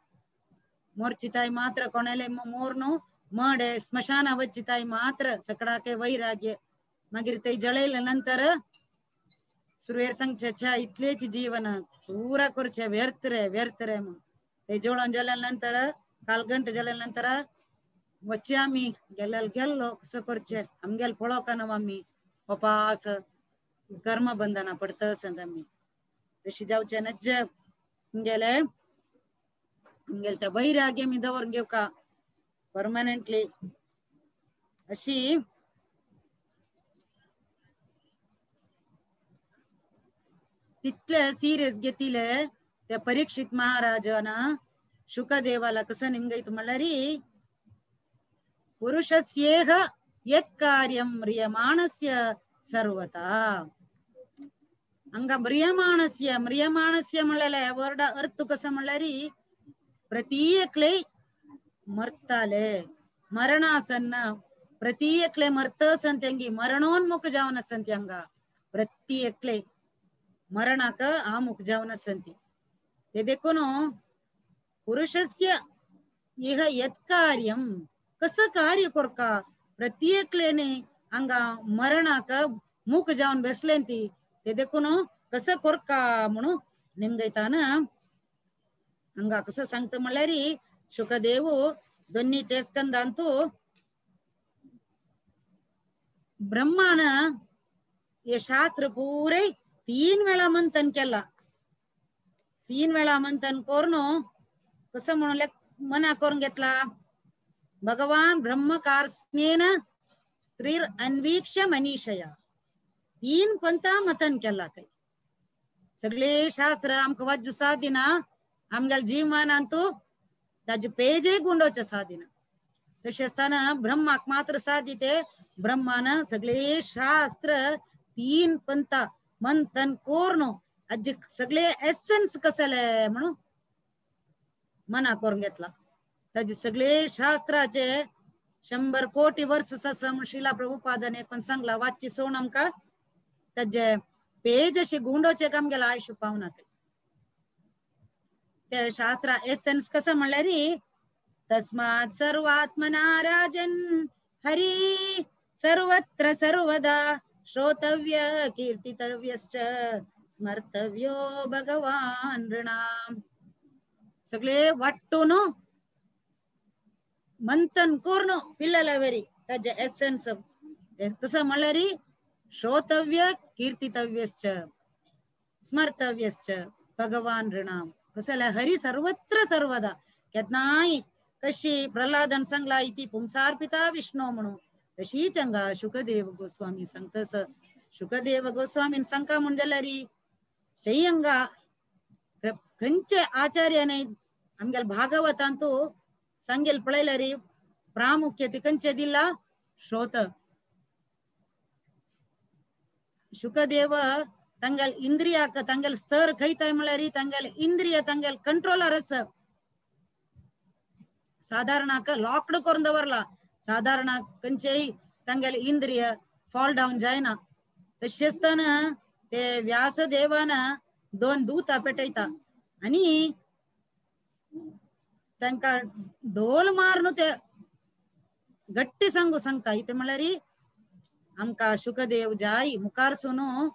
मोर्चिताय मात्र कोणाले मोर न्हू मडे स्मशान वच्चिताय मात्र सकडाके वैराग्य मागीर ते जळयले नंतर सुरवेर सांगचे छा इतलेच जीवन पुरा करचे व्यर्थ रे व्यर्थ रे. मग ते जळोवन जाल्या नंतर कालगंट जाल्या नंतर वच्चे आमी गेल्याल गेल्लो कसो करचे आमगेल पळोवका न्हू आमी उपास कर्म बंधना पडता आसत आमी तशी जावचे नज्ज गेले आमगेले ते वैराग्य मी दवरून घेवका परमनंटली. अशी तितले सिरियस घेतिले त्या परीक्षित महाराजान शुकदेवाला कसं निमगयत म्हणल्यार पुरुषस्येह यत् कार्यं म्रियमाणस्य सर्वता. हंगा म्रियमाणस्य म्रियमाणस्य म्हणलेले वर्ड अर्थ कसं म्हणल्यार प्रत्येकले मरताले मरणासन्न प्रत्येकले मरत संत्यंगी मरणोन्मुख जावन संती हंगा प्रत्येकले मरणाक आमुख जावन संती. ते देखून पुरुषस्य इह यत् कार्यं कसं कार्य करका प्रत्येकलेने हंगा मरणाक मुख जावन बसले ती ते देखून कसं करका म्हणून निमगयताना हंगा कसं सांगता म्हणल्यार शुकदेव दोन्हीचे स्कंदांतू ब्रह्मान हे शास्त्र पुरे 3 वेळा मंथन केला. 3 वेळा मंथन करून कसं म्हणून मना करून घेतला भगवान ब्रह्मकारस्नेन त्रिर अन्वीक्ष मनीषया. 3 पंथा मंथन केला. काही सगळे शास्त्र आमकां वाचू सादिना आमगेले जीवनांतू ताजे पेजय गुंडोवचे सादिना. तशें आसतना ब्रह्माक मात्र सादिते ब्रह्मान सगळे शास्त्र 3 पंथा मंथन करून आजी सगळे एसेन्स कसले म्हणून मना करून घेतला. ताजे सगळे शास्त्राचे 100 कोटी वर्ष आसा म्हण शिला प्रभुपादान पण सांगला वाचची सोण आमकां ताजे पेज अशे गुंडोवचे काम गेला आयुष्य पावना. ते शास्त्र एसेन्स कसं म्हणल्यार तस्मात् सर्वात्मना राजन हरी सर्वत्र सर्वदा श्रोतव्य कीर्तितव्यश्च स्मर्तव्यो भगवान नृणाम. सगळे वाटून मंथन करून फिल्लला वेरी ताजे एसेन्स कसं म्हणल्यार श्रोतव्य कीर्तितव्यश्च स्मर्तव्यश्च भगवान नृणाम. कसं हरी सर्वत्र सर्वदा केन्नाय कशी प्रल्हादन सांगला इति पुंसार्पिता विष्णू म्हणून तशीच हांगा शुकदेव गोस्वामी सांगतस. शुकदेव गोस्वामीन सांगका म्हण जाल्यार तेय हांगा खंयचे आचार्य न्हय आमगेले भागवतांतू सांगेल पळयल्यार प्रामुख्य ती खंयचे दिला श्रोत. शुकदेव तांगेल इंद्रियाक तांगेल स्तर खंयताय म्हळ्यार तांगेल इंद्रिय तांगेल कंट्रोलर आसा. साधारणाक लॉक्ड करून दवरला साधारण खंयचेय तांगेल इंद्रिय फॉल डावन जायना. तशें आसतना ते व्यासदेवान 2 दूता पेटयता आनी तांकां ढोल मारून ते गट्टी सांगू सांगता. इतें म्हळ्यार आमकां शुकदेव जाय मुखार सुनू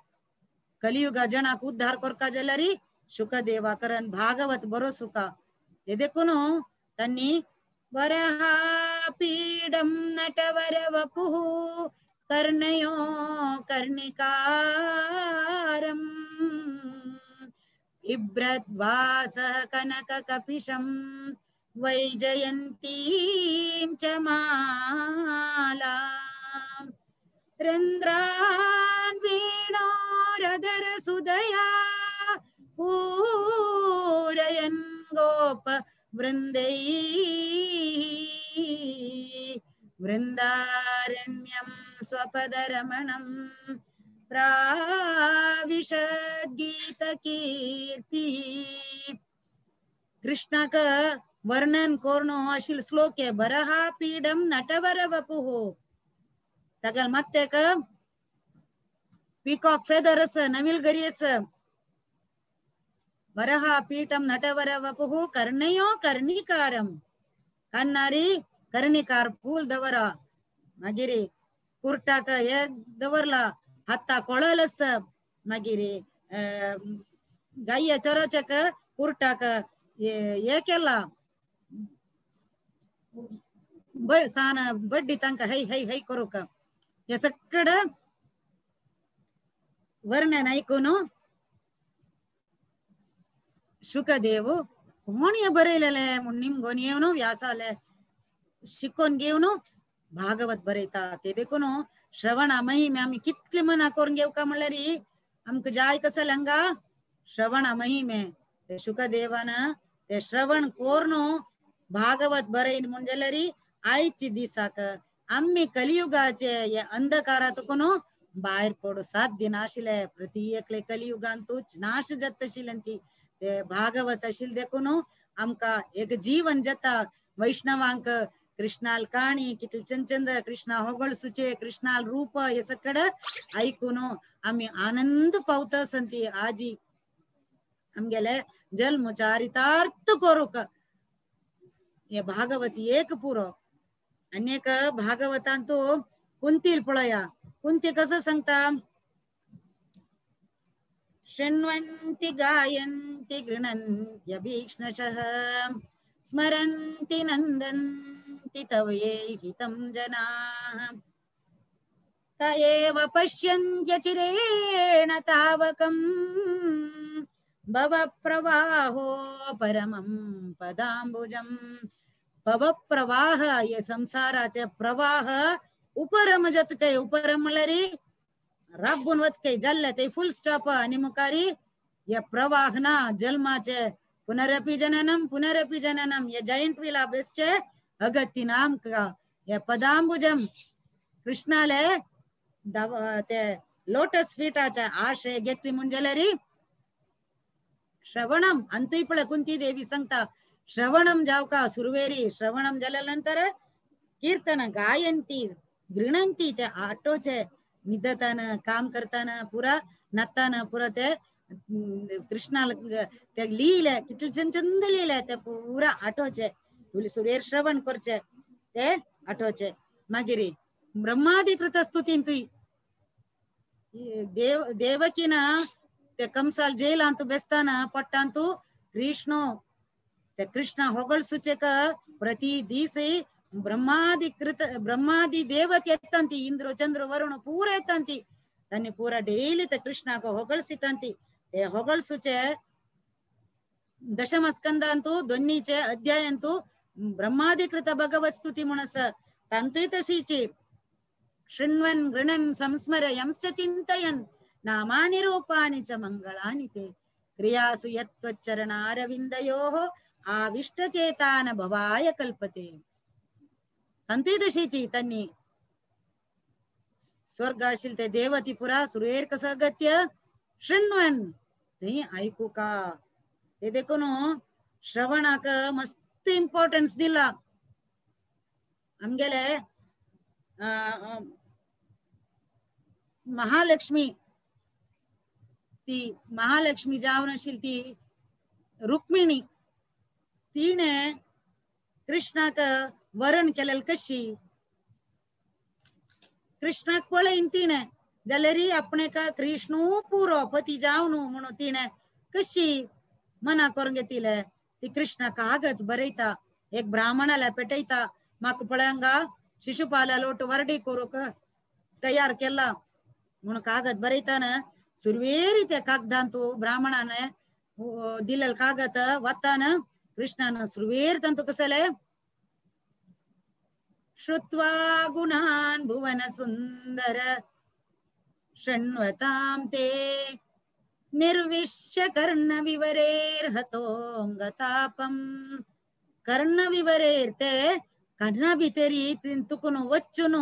कलियुगा जणाक उद्धार करका जाल्यार शुकदेवा करन भागवत बरो सुका. हे देखून तांणी वरहा पीडम नटवर वपुः कर्णयो कर्णिकारम बिभ्रद्वास कनक कपिशं वैजयन्तीं च मालां रन्ध्रान् वीणोरधर सुदया पूरयन् गोप वृन्दैः वृन्दारण्यं स्वपदरमणं प्राविशद्गीतकीर्तिः. कृष्णाक वर्णन कोर्णो अशील श्लोक बरहा पीडम नटवर वपुः. तागेल मात्तेक पीकॉक फेदर आसा, नवील गरी आसा. वरहा पीठम नटवर वपुः कर्णयो कर्णिकारम, कन्नारी कर्णिकार फूल दवरा. मागीर कुर्टाक हे दवरला, हाता कोळल आसा. मागीर गाय चरोचक कुर्टाक हे केला, सान बड्डी तांकां है है है करूंक. हे सगळं वर्णन ऐकून शुकदेव कोण हे बरयलेले म्हूण निमगोन येवन व्यासाले शिकोवन घेवन भागवत बरयता. ते देखून श्रवणा महिमे आमी कितले मना करून घेवका म्हणल्यार आमकां जाय कसलें हांगा श्रवणा महिमे. ते शुकदेवान ते श्रवण कोरून भागवत बरयन म्हूण जाल्यार आयचे दिसाक आमी कलियुगाचे हे अंधकारातून भायर पडू साध्य नाशिल्ले. प्रति एकले कलियुगांतू नाश जाता आशिल्लें ती ते भागवत आशिल्लें देखून आमकां एक जीवन जाता. वैष्णवांक कृष्णाल काणी कितले चंद चंद कृष्णा होगळसुचे कृष्णाल रूप हे सगळं ऐकून आमी आनंद पावता संती. आजी आमगेले जल्म चारितार्थ करूंक हे भागवत एक पुरो. आनी एक भागवतांतू कुंतील पळया, कुंती कसं सांगता, शृण्वन्ति गायन्ति गृह्णन्त्यभीक्ष्णशः स्मरन्ति नन्दन्ति तव ये हितं जनाः त एव पश्यन्त्यचिरेण तावकं भवप्रवाहो परमं पदाम्बुजं. भवप्रवाह हे संसाराचे प्रवाह उपरम जातकय, उपरम म्हणल्यार राबून वतकय जाल्ले ते फुल स्टॉप. आनी मुखारी हे प्रवाह ना जल्माचे पुनरपी जननम पुनरपी जननम हे जॉयंट व्हीला बेसचे अगती ना आमकां. हे पदांबुजम कृष्णाले ते लोटस फिटाचे आश्रय घेतली म्हूण जाल्यार श्रवणम अंतूय पळय कुंती देवी सांगता श्रवणम जावका सुरवेरी. श्रवणम जाल्या नंतर कीर्तन गायंती गृणंती ते आटोचे निदताना काम करताना पुरा नाताना पुरा ते कृष्णाला ते लिहिले कितले चंद चंद लिहिले ते पुरा आठवचे. सुरेर श्रवण करचे ते आठवचे. मागीर ब्रह्माधिकृत स्तुतीन तुय देव देवकीन ते कंसाल जैलांतू बेसताना पट्टांतू कृष्ण ते कृष्ण होगळसुचेक प्रति दीस ब्रह्माधिकृत ब्रह्मादि देवते येतांती इंद्र चंद्र वरुण पूरा येतांती तांणी पूरा डेली ते कृष्णाक होगळसितांती. ते होगळसुचे दशम स्कंदांतू दोन्हीचे अध्यायांतू ब्रह्माधिकृत भगवत स्तुती म्हूण आसा. तांतूय तशीची शृण्वन् गृणन् संस्मर यंश्च चिंतयन् नामानि रूपाणि च मंगळानि ते क्रियासु यत्त्वच्चरणारविन्दयोः आविष्टचेतान भवाय कल्पते. तांतूय तशीची तांणी स्वर्ग आशिल्ले ते देवती पुरा सुरेर कसं अगत्य शृण्वन् थंय आयकू का. ते देखून श्रवणाक मस्त इम्पॉर्टन्स दिला. आमगेले महालक्ष्मी ती महालक्ष्मी जावन आशिल्ली ती रुक्मिणी तिणे कृष्णाक वरण केलेल कशी कृष्णाक पळयन तिणे जाल्यार आपणेक कृष्णू पुरो पती जावन म्हणून तिणे कशी मना करून घेतिले. ती कृष्णा कागद बरयता एक ब्राह्मणाला पेटयता म्हाका पळय हांगा शिशुपाला लोट वर्डी करूंक तयार केला म्हणून कागद बरयताना सुरवेरी त्या कागदांतू ब्राह्मणाने दिलेल कागद वताना कृष्णान सुरवेर तांतू कसले श्रुत्वा गुणान भुवन सुंदर शृण्वतां ते निर्विश्य कर्ण विवरेर्हतोऽङ्गतापं. कर्ण विवरेर्ते कर्ण भितरी तुकून वच्चून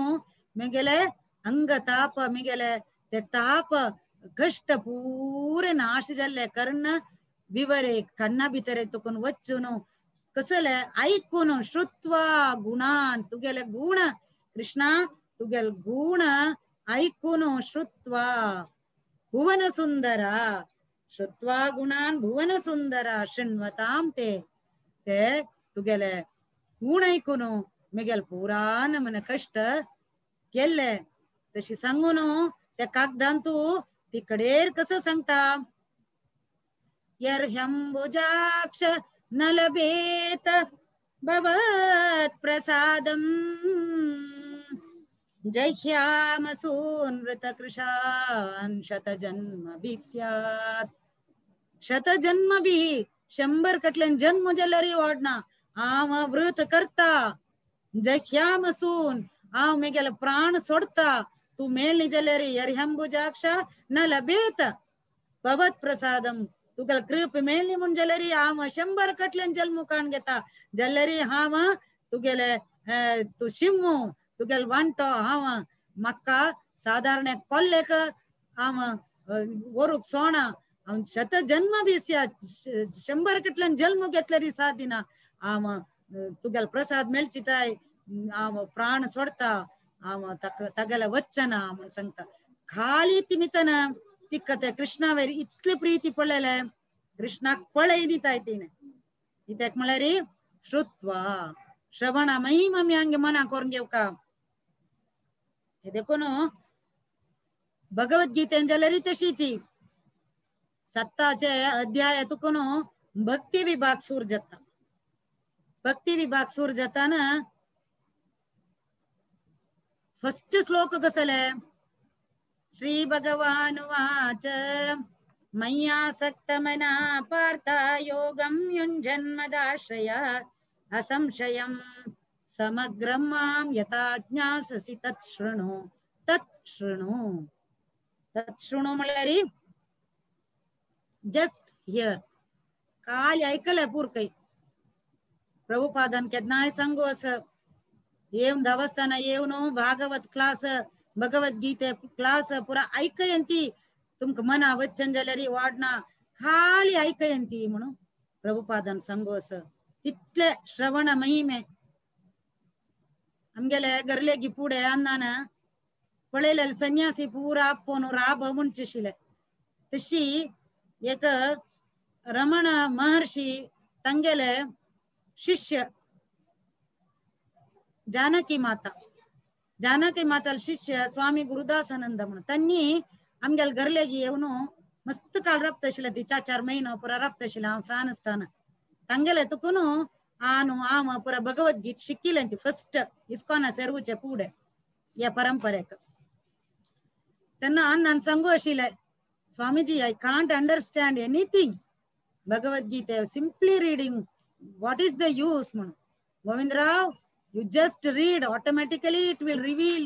मेगेले अंगताप मेगेले ते ताप कष्ट पुरे नाश जाल्ले. कर्ण विवरे कण्णा भितर तुकून वच्चून कसले ऐकून श्रुत्वा गुणान तुगेले गुण कृष्णा तुगेल गुण ऐकून श्रुत्वा भुवन सुंदरा श्रुत्वा गुणान भुवन सुंदरा शृण्वताम ते ते तुगेले गुण ऐकून मेगेल पुरा नमन कष्ट केल्ले तशी सांगून त्या कागदान तू ती कडेर कसं सांगता यर्ह्यंबुजाक्ष नलभेत भवत् प्रसादम् जह्यामसूनृत कृशान शतजन्मभिः स्यात् शतजन्मभिः 100 कटल्यान जन्म जाल्यारय वाडना हांव व्रत करता जह्यामसून हांव मेगेले प्राण सोडता तूं मेळ्ळी जाल्यार यर्ह्यंबुजाक्ष न लभेत भवत् प्रसादम तुका कृप मेळ्ळी म्हूण जाल्यार हांव 100 कटल्यान जल्म काण घेता जाल्यार हांव तुगेले तूं शिमू तुगेले वांटो हांव म्हाका सादारण कोल्लेक हांव व्हरूंक सोणा हांव शत जन्म बी 100 कटल्यान जल्म घेतल्यार साथ दिना हांव तुगेले प्रसाद मेळचिताय हांव प्राण सोडता हांव तागेले वचना म्हूण सांगता खाली तिमितन तिका त्या कृष्णावेर इतले प्रीती पडलेले कृष्णाक पळय दिताय तिणें कित्याक म्हळ्यार श्रुत्वा श्रवणा महिमा आमी हांगे मना करून घेवका देखून भगवद्गीतेन जाल्यार तशीची 7 अध्याय तुका न्हू भक्ती विभाग सूर जाता भक्ती विभाग सूर जाता ना फर्स्ट श्लोक कसले श्री भगवान वाच मय्यासक्तमना पार्थ योगं युञ्जन्मदाश्रय असंशयं समग्रं मां यथा ज्ञास्यसि तत् शृणु तत् शृणु तत् शृणु म्हळ्यार जस्ट here काल ऐकले पुरकै प्रभुपादान केन्नाय सांगू असं येवन देवस्थाना येवन भागवत क्लास भगवद्गीते क्लास पुरा ऐकयंती तुमकां मना वचन जाल्यार वाडना खाली ऐकयंती म्हणून प्रभुपादान सांगू असं तितले श्रवण महिमे आमगेले गरलेगी पुढे अन्नान पळयलेले संन्यासी पुरा आपोवन राब म्हणचे आशिल्ले तशी एक रमण महर्षी तांगेले शिष्य जानकी माता जानकी माताल शिष्य स्वामी गुरुदासानंद म्हणून त्यांनी आमगेले गरलेगी येवन मस्त काळ राबता आशिल्ले ती 4-4 म्हयनो पुरा राबता आशिल्ले हांव सान आसतना तांगेले तुकून आनु आम पुरा भगवद्गीत शिकिल्लें ती फर्स्ट इस्कॉना सेरुचे पुढे या परंपरेक तेन्ना अण्णान सांगू आशिल्ले Swamiji I can't understand anything Bhagavad Gita simply reading what is the use म्हणून Govindrao you just read automatically it will reveal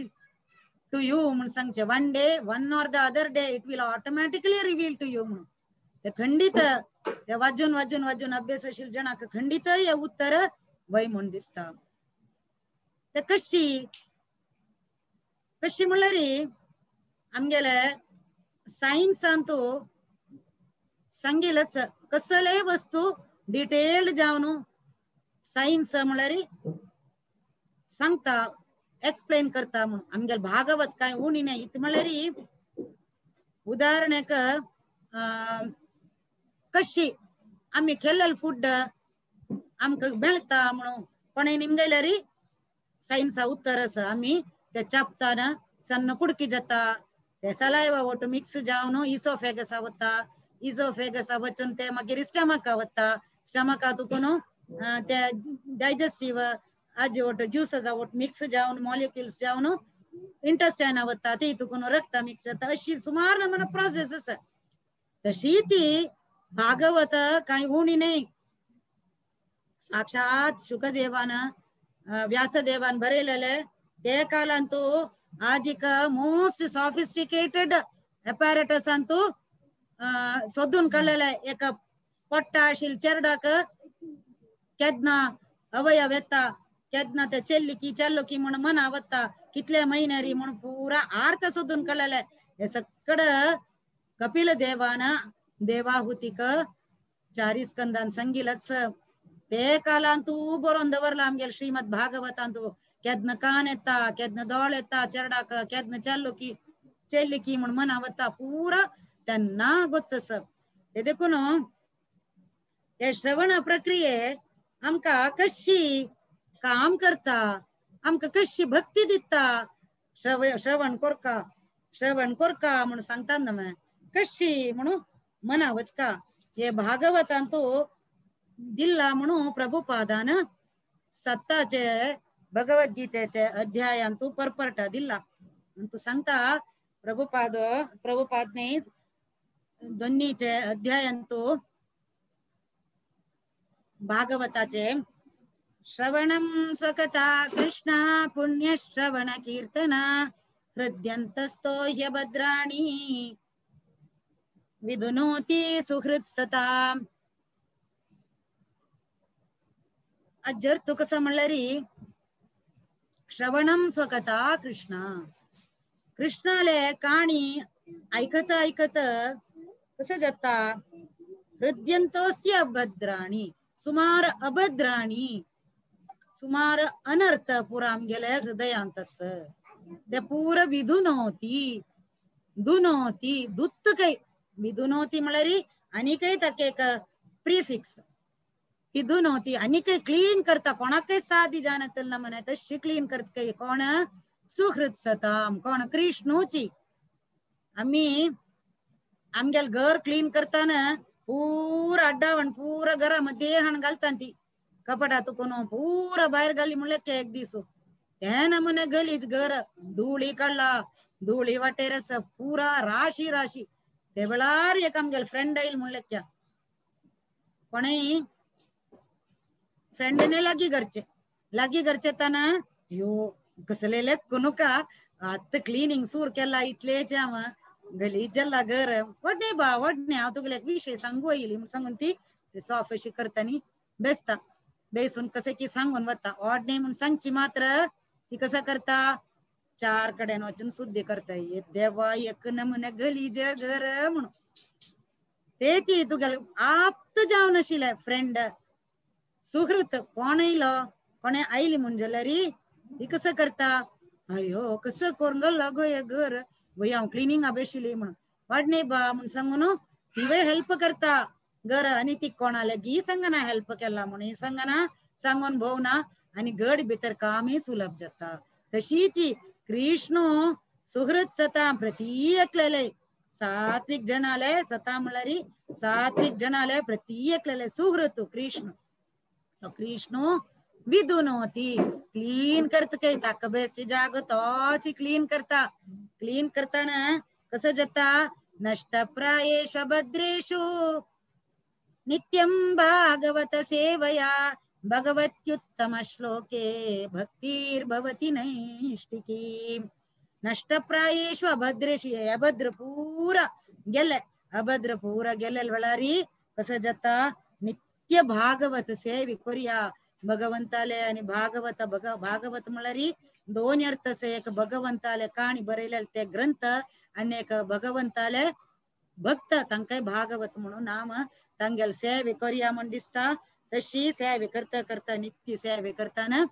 to you म्हणून सांगचे one day one or the other day it will automatically reveal to you म्हणून ते खंडित ते वाजून वाजून वाजून अभ्यास आशिल्ले जणांक खंडित हे उत्तर वय म्हूण दिसता ते कशी कशी म्हणल्यार आमगेले सायन्सांतू सांगिल्लें कसलेय वस्तू डिटेल्ड जावन सायन्स म्हणल्यार सांगता एक्सप्लेन करता म्हणून आमगेले भागवत काय उणी न्हय इत म्हणल्यार उदाहरणाक कशी आमी केल्लें फूड आमकां मेळटा म्हणून कोणें निमगयल्यार सायन्सा उत्तर आसा आमी ते चापताना सन्न कुडकी जाता ते सलायवा ओटू मिक्स जावन इसोफेगसा वता इसोफेगसा वचून ते मागीर स्टमका वता स्टमका तुकून ते डायजेस्टीव आजी ओटू ज्युससा ओट मिक्स जावन मॉलिक्युल्स जावन इंटेस्टायना वता ते तुकून रक्त मिक्स जाता अशी सुमार नमुना प्रोसेस आसा तशीच भागवत काय उणी न्हय साक्षात शुकदेवान व्यासदेवान बरयलेले ते कालांतू आजिक मोस्ट सॉफिस्टिकेटेड अपॅरेटस अंतू सोदून काडलेले एक पोट्टा आशिल्ले चेरडाक केन्ना अवयव येता केन्ना ते चेल्ली की चेल्लो की म्हूण मना वता कितले म्हयन्यारी म्हूण पुरा आर्थ सोदून काडलेले हे सगळं कपिल देवान देवाहुतीक 4 स्कंदान सांगिल्लें ते कालांतू बरोवन दवरला आमगेले श्रीमद भागवतांतू केदना कान येता केदना दोळ येता चेरडाक केदना चेल्लो की चेल्ली की म्हण मना वता पुरा तेन्ना गोत्तस. ते देखून हे श्रवण प्रक्रिये आमकां कशी काम करता, आमकां कशी भक्ती दिता. श्रवण कोरका श्रवण कोरका म्हणून सांगता ना कशी म्हणून मना वचका. हे भागवतांतू दिल्ला म्हणून प्रभुपादान सत्ताचे भगवद्गीतेचे अध्यायांतू परपरटा दिल्ला. तू सांगता प्रभुपाद प्रभुपादने दोन्हीचे अध्यायांतू भागवताचे श्रवणं स्वकथा कृष्ण पुण्य श्रवण कीर्तना हृद्यन्तस्थो ह्यभद्राणि विधुनोति सुहृत्सताम्. अज्जर तू कसं म्हणलं री श्रवणं स्वकथा कृष्ण कृष्णाले काणी ऐकत ऐकत कसं जाता हृद्यन्तोस्ति अभद्राणि सुमार अभद्राणि सुमार अनर्थ पुरा आमगेले हृदयांतस ते पूरा विधुनोती दुनोती दुत्त काही विधुनोती म्हळ्यार आनी ताका एक प्रिफिक्स विधुनोती आनी काही क्लीन करता कोणाकय सादी जाणतल ना म्हणे तशी क्लीन करता काही कोण सुहृत सताम कोण कृष्णूची. आम्ही आमगेल घर क्लीन करताना पूरा अड्डावण पूरा घरामध्ये हाण घालता ती कपटात कोण पूरा भायर घाली म्हणल्यार एक दीस ते नमुने गलीज घर धुळी काडला धुळी वाटेर आसा पुरा राशी राशी. ते वेळार एक आमगेल फ्रेंड आयल म्हणल्यार कोणय फ्रेंडने लागी घरचे लागी घरचे ताना यो कसलेले कोणका आतां क्लिनींग सूर केला इतलेच हांव गलीज जाला घर वडणे बा वडणे हांव तुगेले एक विशय सांगू येयली म्हण सांगून ती सॉफ अशी करता बेसता बेसून कसे की सांगून वता ओडणे म्हण सांगची मात्र ती कसं करता चार कडेन वचून सुद्दी करता देवा एक नमुने गलीज घर म्हणून तेची तुगेले आप्त जावन आशिल्ले फ्रेंड सुहृत कोण येयलो कोणे आयली म्हण जाल्यार ती कसं करता अयो कसं करून गेलो गो हे घर वय हांव क्लिनिंगा बेशिल्ली म्हणून वाडणे बा म्हण सांगून तिवय हेल्प करता घर आनी ती कोणाले गी सांगना हेल्प केला म्हणून सांगना सांगून भोवना आनी गड भितर कामय सुलभ जाता. तशीच कृष्ण सुहृत सता प्रति एकलेले सात्विक जणाले सता म्हणल्यार सात्विक जणाले प्रति एकलेले सुहृत कृष्ण. तो कृष्ण विधुनोती क्लीन करता काही ताका बेसची जागो तोच क्लीन करता. क्लीन करताना कसं जाता नष्ट प्रायेषु अभद्रेषु नित्यं भागवत सेवया भगवत्युत्तम श्लोके भक्तिर्भवति नैष्टिकी. नष्टप्रायेषु अभद्रेषु अभद्र पूरा गेले अभद्र पूरा गेले वेळारी कसं जाता नित्य भागवत सेवे करूया भगवंताले आणि भागवत भागवत म्हळ्यार दोन अर्थ आसा एक भगवंताले काणी बरयलेले ते ग्रंथ आनी एक भगवंताले भक्त तांकां भागवत म्हणून नाम तांगेले सेवे करूया म्हण दिसता. तशी सेवे करता करता नित्य सेवे करताना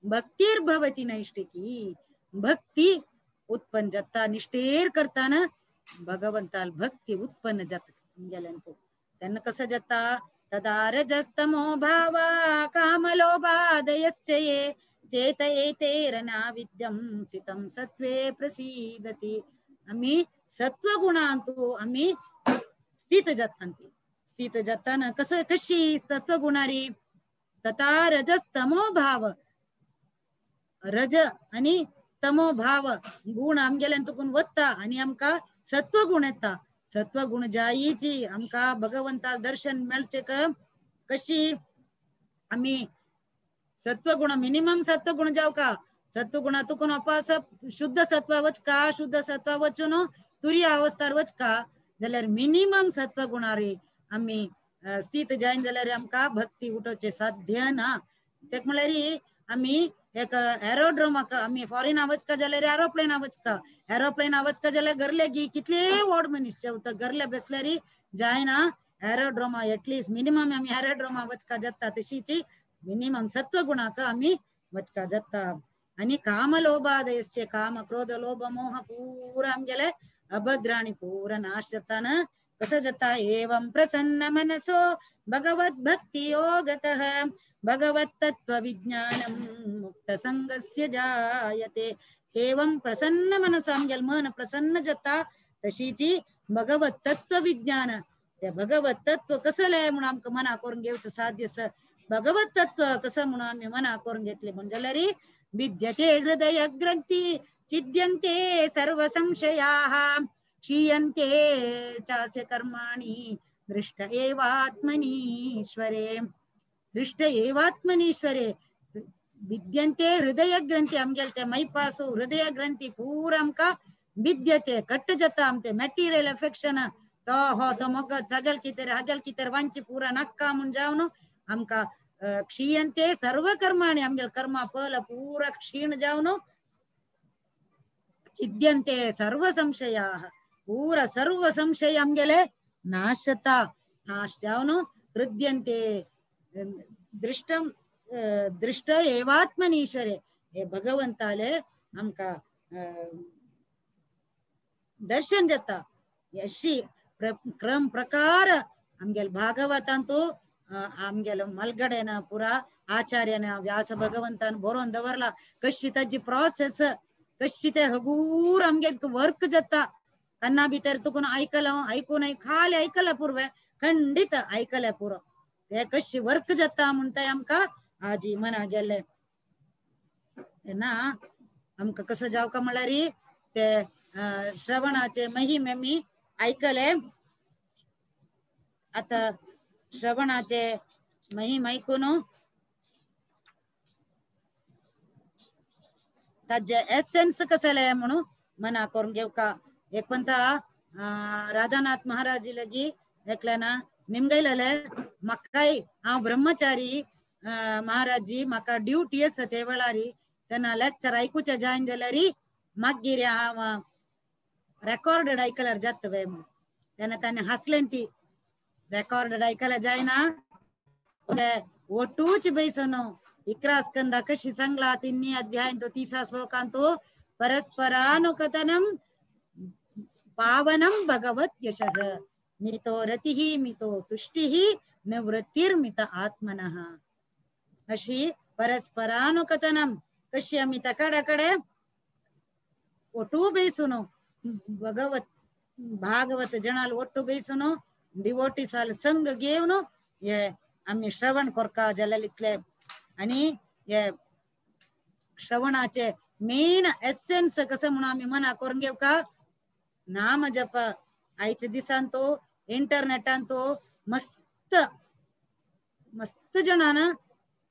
भक्तिर्भवति नैष्टिकी भक्ती उत्पन्न जाता. निष्ठेर करताना भगवंताल भक्ती उत्पन्न जाता गेल्यान तेन्ना कसं जाता तदारजस्तमो भावा कामलोभादयश्च ये चेत एतैरनाविद्यं स्थितं सत्त्वे प्रसीदति. आम्ही सत्वगुणांतु आम्ही स्थित जातांती स्थित जाताना कसं कशी सत्वगुणारी तथा रजस्तमो भाव रज आणि तमो भाव गुण आमगेल्यान तुकून वता आणि आमकां सत्वगुण येता. सत्वगुण जायची आमकां भगवंता दर्शन मेळचे कशी आम्ही सत्वगुण मिनिमम सत्वगुण जावका सत्वगुणा तुकून अपास शुद्ध सत्व वचका शुद्ध सत्व वचून तुरी अवस्थार वचका जाल्यार मिनिमम सत्वगुणारी आम्ही स्थित जायन जाल्यार आमकां भक्ती उठोवचें साध्य ना. तेका म्हणल्यार आमी एक एरोड्रोमाक आमी फॉरेना वचका जाल्यार एरोप्लेना वचका एरोप्लेना वचका जाल्यार घरले गी कितले व्हड मनीस जेवता घरले बसल्यार जायना एरोड्रोमा एटलिस्ट मिनिमम आमी एरोड्रोमा वचका जाता तशीच मिनिमम सत्वगुणाक आमी वचका जाता. आणि काम लोभादयश्च काम क्रोध लोभ मोह पूरा आमगेले अभद्राणी पूरा नाश जाताना कसं जाता एवं प्रसन्न मनसो भगवत भक्ती योगतः भगवत तत्व विज्ञानम मुक्त संगस्य जायते. एवं प्रसन्न मनसा आमगेले मन प्रसन्न जाता तशीची भगवत तत्व विज्ञान त्या भगवत तत्व कसं म्हणून आमकां मना करून घेवचें साध्य आसा. भगवत तत्व कसं म्हणून आमी मना करून घेतले म्हण जाल्यार विद्यते हृदय ग्रंथी छिद्यन्ते सर्व संशयाः क्षीयन्ते चास्य कर्माणि दृष्ट एवात्मनीश्वरे. दृष्ट एवात्मनीश्वरे विद्यन्ते हृदय ग्रंथी आमगेले ते मैपासु हृदय ग्रंथी पूरा आमकां विद्यते कट्ट जाता आमते मटेरियल एफेक्शन तो हो तो मोग सगल कितें हगल कितें वांची पूरा नाक्का म्हूण जावन आमकां क्षीयन्ते सर्व कर्माणि आमगेले कर्मा पल पूरा क्षीण जावन छिद्यन्ते सर्व संशयाः पूरा सर्व संशय आमगेले नाश जाता. नाश जावन हृद्यन्ते दृष्टं दृष्ट एवात्मनीश्वरे हे भगवंताले आमकां दर्शन जाता. अशी क्रम प्रकार आमगेले भागवतांतु आमगेले मलगडेन पुरा आचार्यन व्यास भगवंतान बरोवन दवरला कशी ताजी प्रोसेस कशी ते हगूर आमगे वर्क जाता. कन्ना भितर तुकून आयकलां आयकून खाली आयकला पुर्वे खंडीत आयकले पुरो ते कशी वर्क जाता म्हणटाय आमकां आजी मना गेले तेन्ना आमकां कसो जावका म्हणल्यार ते श्रवणाचे महिमे आमी आयकले. आतां श्रवणाचे महिम आयकून ताजे एसेन्स कसले म्हणून मना करून घेवका. एक पंता राधानाथ महाराज लगी एकल्याना निमगयलेले म्हाकाय हांव ब्रह्मचारी महाराजजी म्हाका ड्युटी आसा ते वेळार तेन्ना लेक्चर आयकुचें जायना जाल्यार मागीर हांव रेकॉर्डेड आयकल्यार जाता वे म्हणून तेन्ना ताणें हांसलें ती रेकॉर्डेड आयकल्यार जायना ಒಟ್ಟೂಚಿ ಬೈಸನು 11 ಸ್ಕಂದ ಕಶಿ ಸಂಗ್ಲಾ 3 ಅಧ್ಯಾಯ 30 ಶ್ಲೋಕಾಂತು ಪರಸ್ಪರಾನುಕಥನಂ ಪಾವನಂ ಭಗವತ್ ಯಶಃ ಮಿತೋ ರತಿಃ ಮಿತೋ ತುಷ್ಟಿಃ ನಿವೃತ್ತಿರ್ಮಿತ ಆತ್ಮನಃ. अशी परस्परानुकथनम कशी आमी ताका कडे ಒಟ್ಟು ಬೇಯಿಸುನು ಭಗವತ್ भागवत जणाल ಒಟ್ಟು ಬೇಯಿಸುನು डिवोटीसाल संग घेवन हे आमी श्रवण करका जाल्यार इतले. आनी हे श्रवणाचे मेन एसेन्स कसं म्हणून आमी मना करून घेवका नाम जप. आयच्या दिसान तो इंटरनेटान तो मस्त मस्त जणान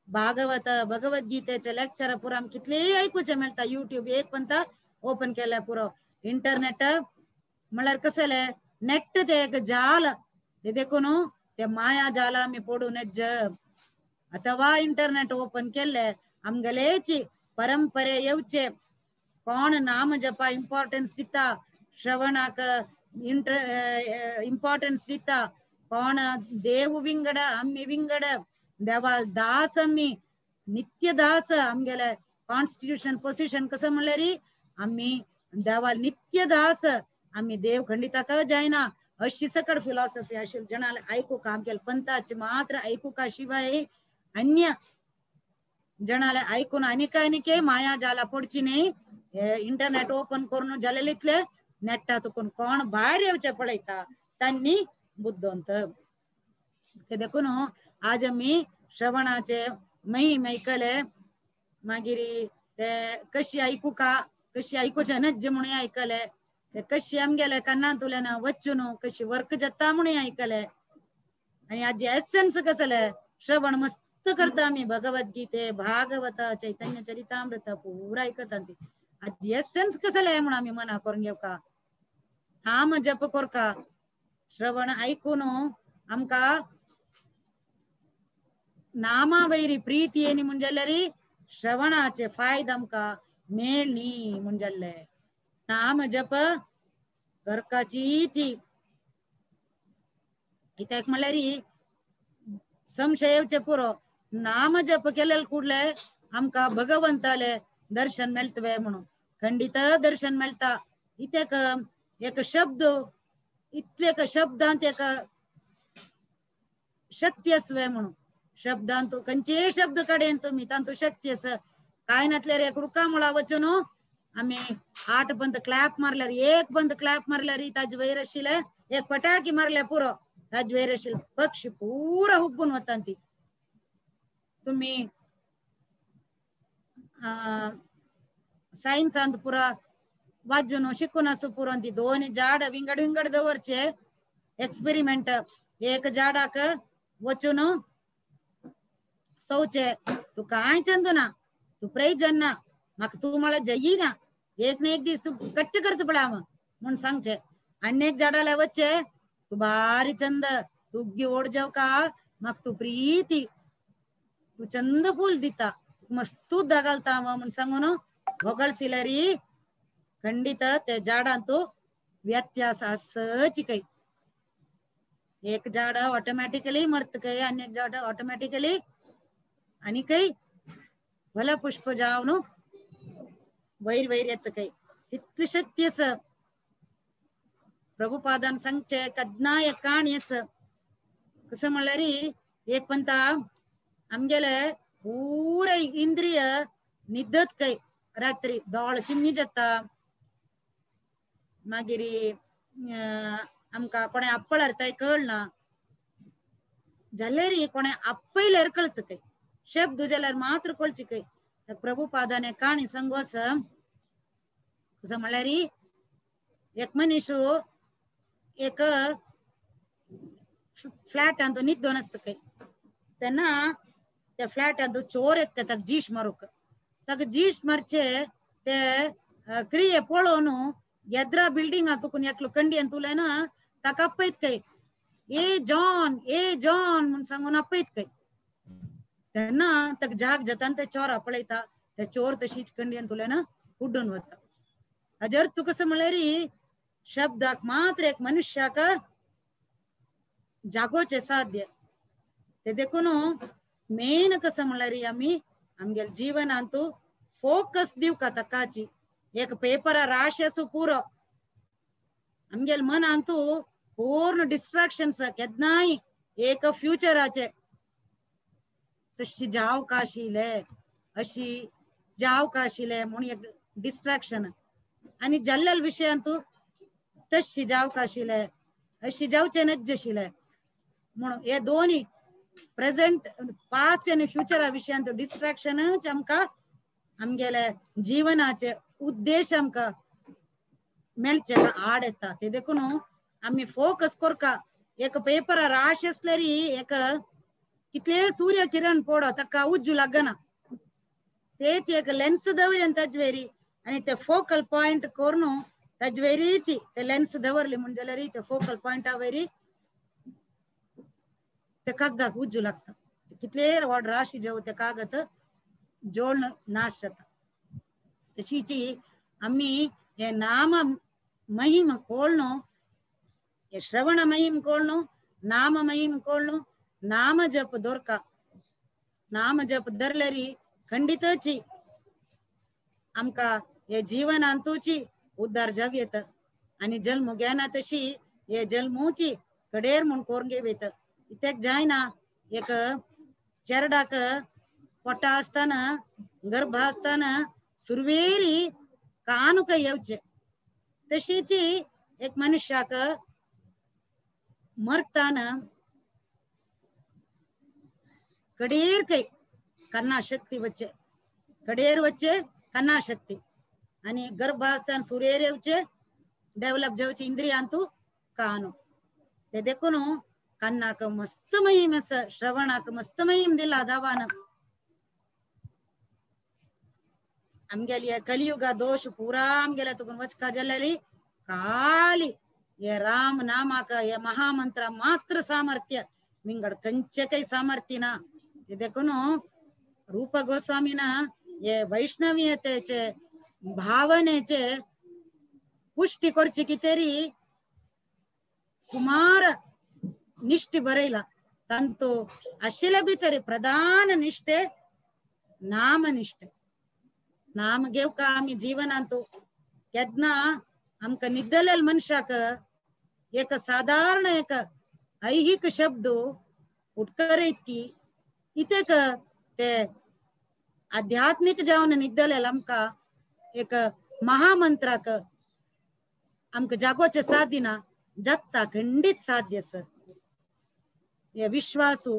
भागवत भगवद्गीतेचे लेक्चर पुरो आमकां कितलेय आयकुचें मेळटा. युट्यूब एक पंता ओपन केल्यार पुरो इंटरनेट म्हळ्यार कसलें नेट ते एक जाल ते देखून ते माया जाल आमी पडूं नज. अथवा इंटरनेट ओपन केल्ले आमगेलेची परंपरे येवचे कोण नाम जपा इम्पॉर्टन्स दिता श्रवणाक इम्पॉर्टन्स दिता कोण देव विंगड आमी विंगड देवा दास आमी नित्य दास आमगेले कॉन्स्टिट्यूशन पोजिशन कसं म्हणल्यार आमी देवा नित्य दास आमी देव खंडिताक जायना अशी सकड फिलॉसॉफी अशी जणांक आयकूंक आमगेले पंथाचे मात्र आयकूंका शिवाय अन्य जणाले आयकून आनीक आनीक माया जाला पडची न्ही. इंटरनेट ओपन करून जालेले इतले नेट्टा तुकून कोण भायर येवचे पळयता तांणी बुद्धवंत. देखून आज आमी श्रवणाचे महिम आयकले मागीर ते कशी आयकुका कशी आयकुचें नज्ज म्हणून आयकले ते कशी आमगेले कानांतुल्यान वचून कशी वर्क जाता म्हणून आयकले. आनी आज एसेन्स कसले श्रवण मस्त करता आमी भगवद्गीते भागवत चैतन्य चरितामृत पुरा आयकता ती. आज एसेन्स कसले म्हणून आमी मना करून घेवका नाम जप करका श्रवण आयकून आमकां नामा वैरी प्रीती येनी म्हण जाल्यार श्रवणाचे फायदे आमकां मेळनी म्हण जाल्ले नाम जप करकाचीची. कित्याक म्हणल्यार संशय येवचे पुरो नाम जप केले कुडले आमकां भगवंताले दर्शन मेळतवे म्हणून खंडित दर्शन मेळता. इत्याक एक शब्द इतले शब्दांत एक शक्ती आसवे म्हणून शब्दांत खंयचेय शब्द कडेन तुमी तांतू शक्ती आसा. काय नातल्यार एक रुखा मुळा वचून आमी 8 बंद क्लॅप मारल्यार 1 बंद क्लॅप मारल्यार ताजे वयर आशिल्ले एक फटाकी मारल्यार पुरो ताजे वयर आशिल्ले पक्षी पुरो हुबून वता. ती तुमी सायन्सांत पुरा वाजून शिकून आसूं पुरो ती दोन झाड विंगड विंगड दवरचे एक्सपेरिमेंट एक झाडाक वचून सौचे तूं कांय चंदू ना तूं प्रयोजन ना म्हाका तूं म्हळ्यार जयी ना एक ना एक दीस तूं कट्ट करता पळय हांव म्हूण सांगचे. आनी एक झाडाला वचचे तूं भारी चंद तुगी ओड जेवका म्हाका तूं प्रिती तूं चंद फूल दिता मस्तू घालता हांव म्हूण सांगून होगळसिल्यारी खंडित ते झाडांत व्यत्यास आसची काही. एक झाड ऑटोमॅटिकली मरत काय आणि एक झाड ऑटोमॅटिकली आणि काही फल पुष्प जावन वैर वैर येत काही तितली शक्ती आसा. प्रभुपादान सांगचे कदना एक काणी आसा कसं म्हणल्यार एक पंता आमगेले पुरा इंद्रिय निदत काय रात्री दोळ चिमणी जाता मागीर आमकां कोणें आपळार काय कळना जाल्यार कोणें आपयल्यार कळत काय शब्द जाल्यार मात्र कळची काय. प्रभुपादाने काणी सांगू आसा कसं म्हणल्यार एक मनीस एक फ्लॅटांत न्हिदोन आसता काय तेन्ना त्या फ्लॅटांत चोर येता काय ताका जीश मारूंक ताका जीश मारचे ते क्रिये पळोवन एद्रा बिल्डिंगा तुकून एकलो कंडियन तुले ना ताका आपयत काय ए जॉन ए जॉन म्हूण सांगून आपयत काय. तेन्ना ताका जाग जाता आनी ते चोरा पळयता ते चोर तशीच कंडियन तुले ना उड्डून वता. हाजे अर्थ कसो म्हणल्यार शब्दाक मात्र एक मनुष्याक जागोवचें साध्य. ते देखून मेन कसं म्हणल्यार आमी आमगेल्या जिवनांत फोकस दिवका ताकाची एक पेपरा राशी आसूं पुरो आमगेल्या मनांत पूर्ण डिस्ट्रॅक्शन्स केन्नाय एक फ्युचराचे तशी जावका आशिल्ले अशी जावका आशिल्ले म्हूण एक डिस्ट्रॅक्शन आनी जाल्ल्या विशयांत तशी जावका आशिल्ले अशी जावचें नज्ज आशिल्ले म्हणून हे दोन्ही प्रेझेंट पास्ट आनी फ्युचरा विशयांत डिस्ट्रॅक्शनच आमकां आमगेले जिवनाचे उद्देश आमकां मेळचे आड येता. ते देखून आमी फोकस करका एक पेपरा राश आसल्यार एक कितले सूर्य किरण पडो ताका उज्जू लागना तेच एक लेन्स दवरली ताजे आनी ते फोकल पॉयंट करून ताजे वयरीच ते लेन्स दवरली म्हूण जाल्यार ते फोकल पॉयंटा वयरी ते कागदाक उज्जू लागता कितले व्हड राशी जेव ते कागद जोडून नाश जाता. तशीच आमी हे नाम महिम कोळनो हे श्रवण महिम कोळनो नाम महिम कोळनो नाम जप दोरका नाम जप धरल्यारी खंडितची आमकां हे जिवनांतूची उद्धार जावं येता आनी जल्म घेना तशी हे जल्मूची कडेर म्हूण कोरून घेवं येता. कित्याक जायना एक चेरडाक पोटा आसतना गर्भ आसतना सुरवेरी कानुक येवचे तशीच एक मनुष्याक मरताना कडेर कय कन्ना शक्ती वच्चे कडेर वच्चे कन्ना शक्ती आनी गर्भ आसतना सुरेर येवचे डेव्हलप जावचे इंद्रियांतू कानु. ते देखून कन्नाक मस्त महिम आसा श्रवणाक मस्त महिम दिला दावान. आमगेली कलियुगा दोश पुरा आमगेल्या तुकून वचका जाल्यार खाली हे राम नामाक हे महामंत्र मात्र सामर्थ्य विंगड खंयचे काही सामर्थ्य ना. ते देखून रूप गोस्वामीन हे वैष्णवीयतेचे भावनेचे पुष्टी करची कितेरी सुमार निष्ठे बरयला. तांतू आशिल्ले भितर प्रधान निष्ठे नामनिष्ठे. नाम घेवका आमी जीवनांतु केन्ना आमकां निद्दलेल मनशाक एक सादारण एक ऐहिक शब्द उटकर इतकी इतेक ते आध्यात्मिक जावन निद्दलेल आमकां एक महामंत्राक आमकां जागोचे सादिना जाता खंडीत साध्य सर. हे विश्वासु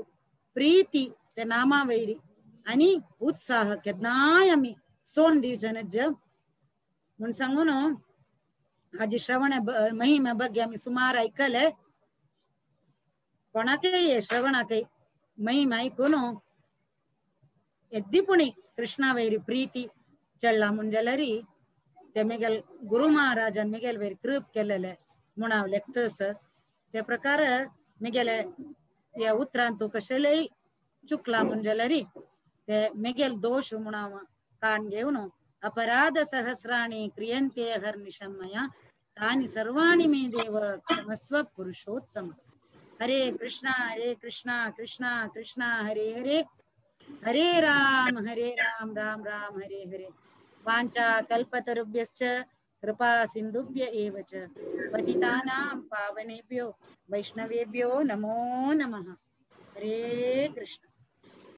प्रीती ते नामा वैरी आनी उत्साह केन्नाय आमी सोण दिवचे नज्ज म्हूण सांगून आजी श्रवण महिमा ಬಗ್ಗೆ आमी सुमार आयकले. कोणाकय श्रवणाकय महिमा आयकून येद्दीपुणी कृष्णा वैरी प्रीती चडला म्हूण जाल्यार ते मेगेल गुरु महाराजान मेगेल वैर कृप केलेले म्हूण हांव लेखतस. ते प्रकार मेगेले ह्या उतरान तूं कशेलेय चुकला म्हूण जाल्यार ते मेगेल दोश म्हूण हांव काण घेवन अपराध सहस्राणि क्रियन्ते हर्निशं मया तानि सर्वाणि मे देव क्षमस्व पुरुषोत्तम. हरे कृष्णा हरे कृष्णा कृष्णा कृष्णा हरे हरे हरे राम राम राम हरे हरे. वाञ्छा कल्पतरुभ्यश्च कृपा सिन्धुभ्य एव च पतितानां पावनेभ्यो वैष्णवेभ्यो नमो नमः. हरे कृष्ण.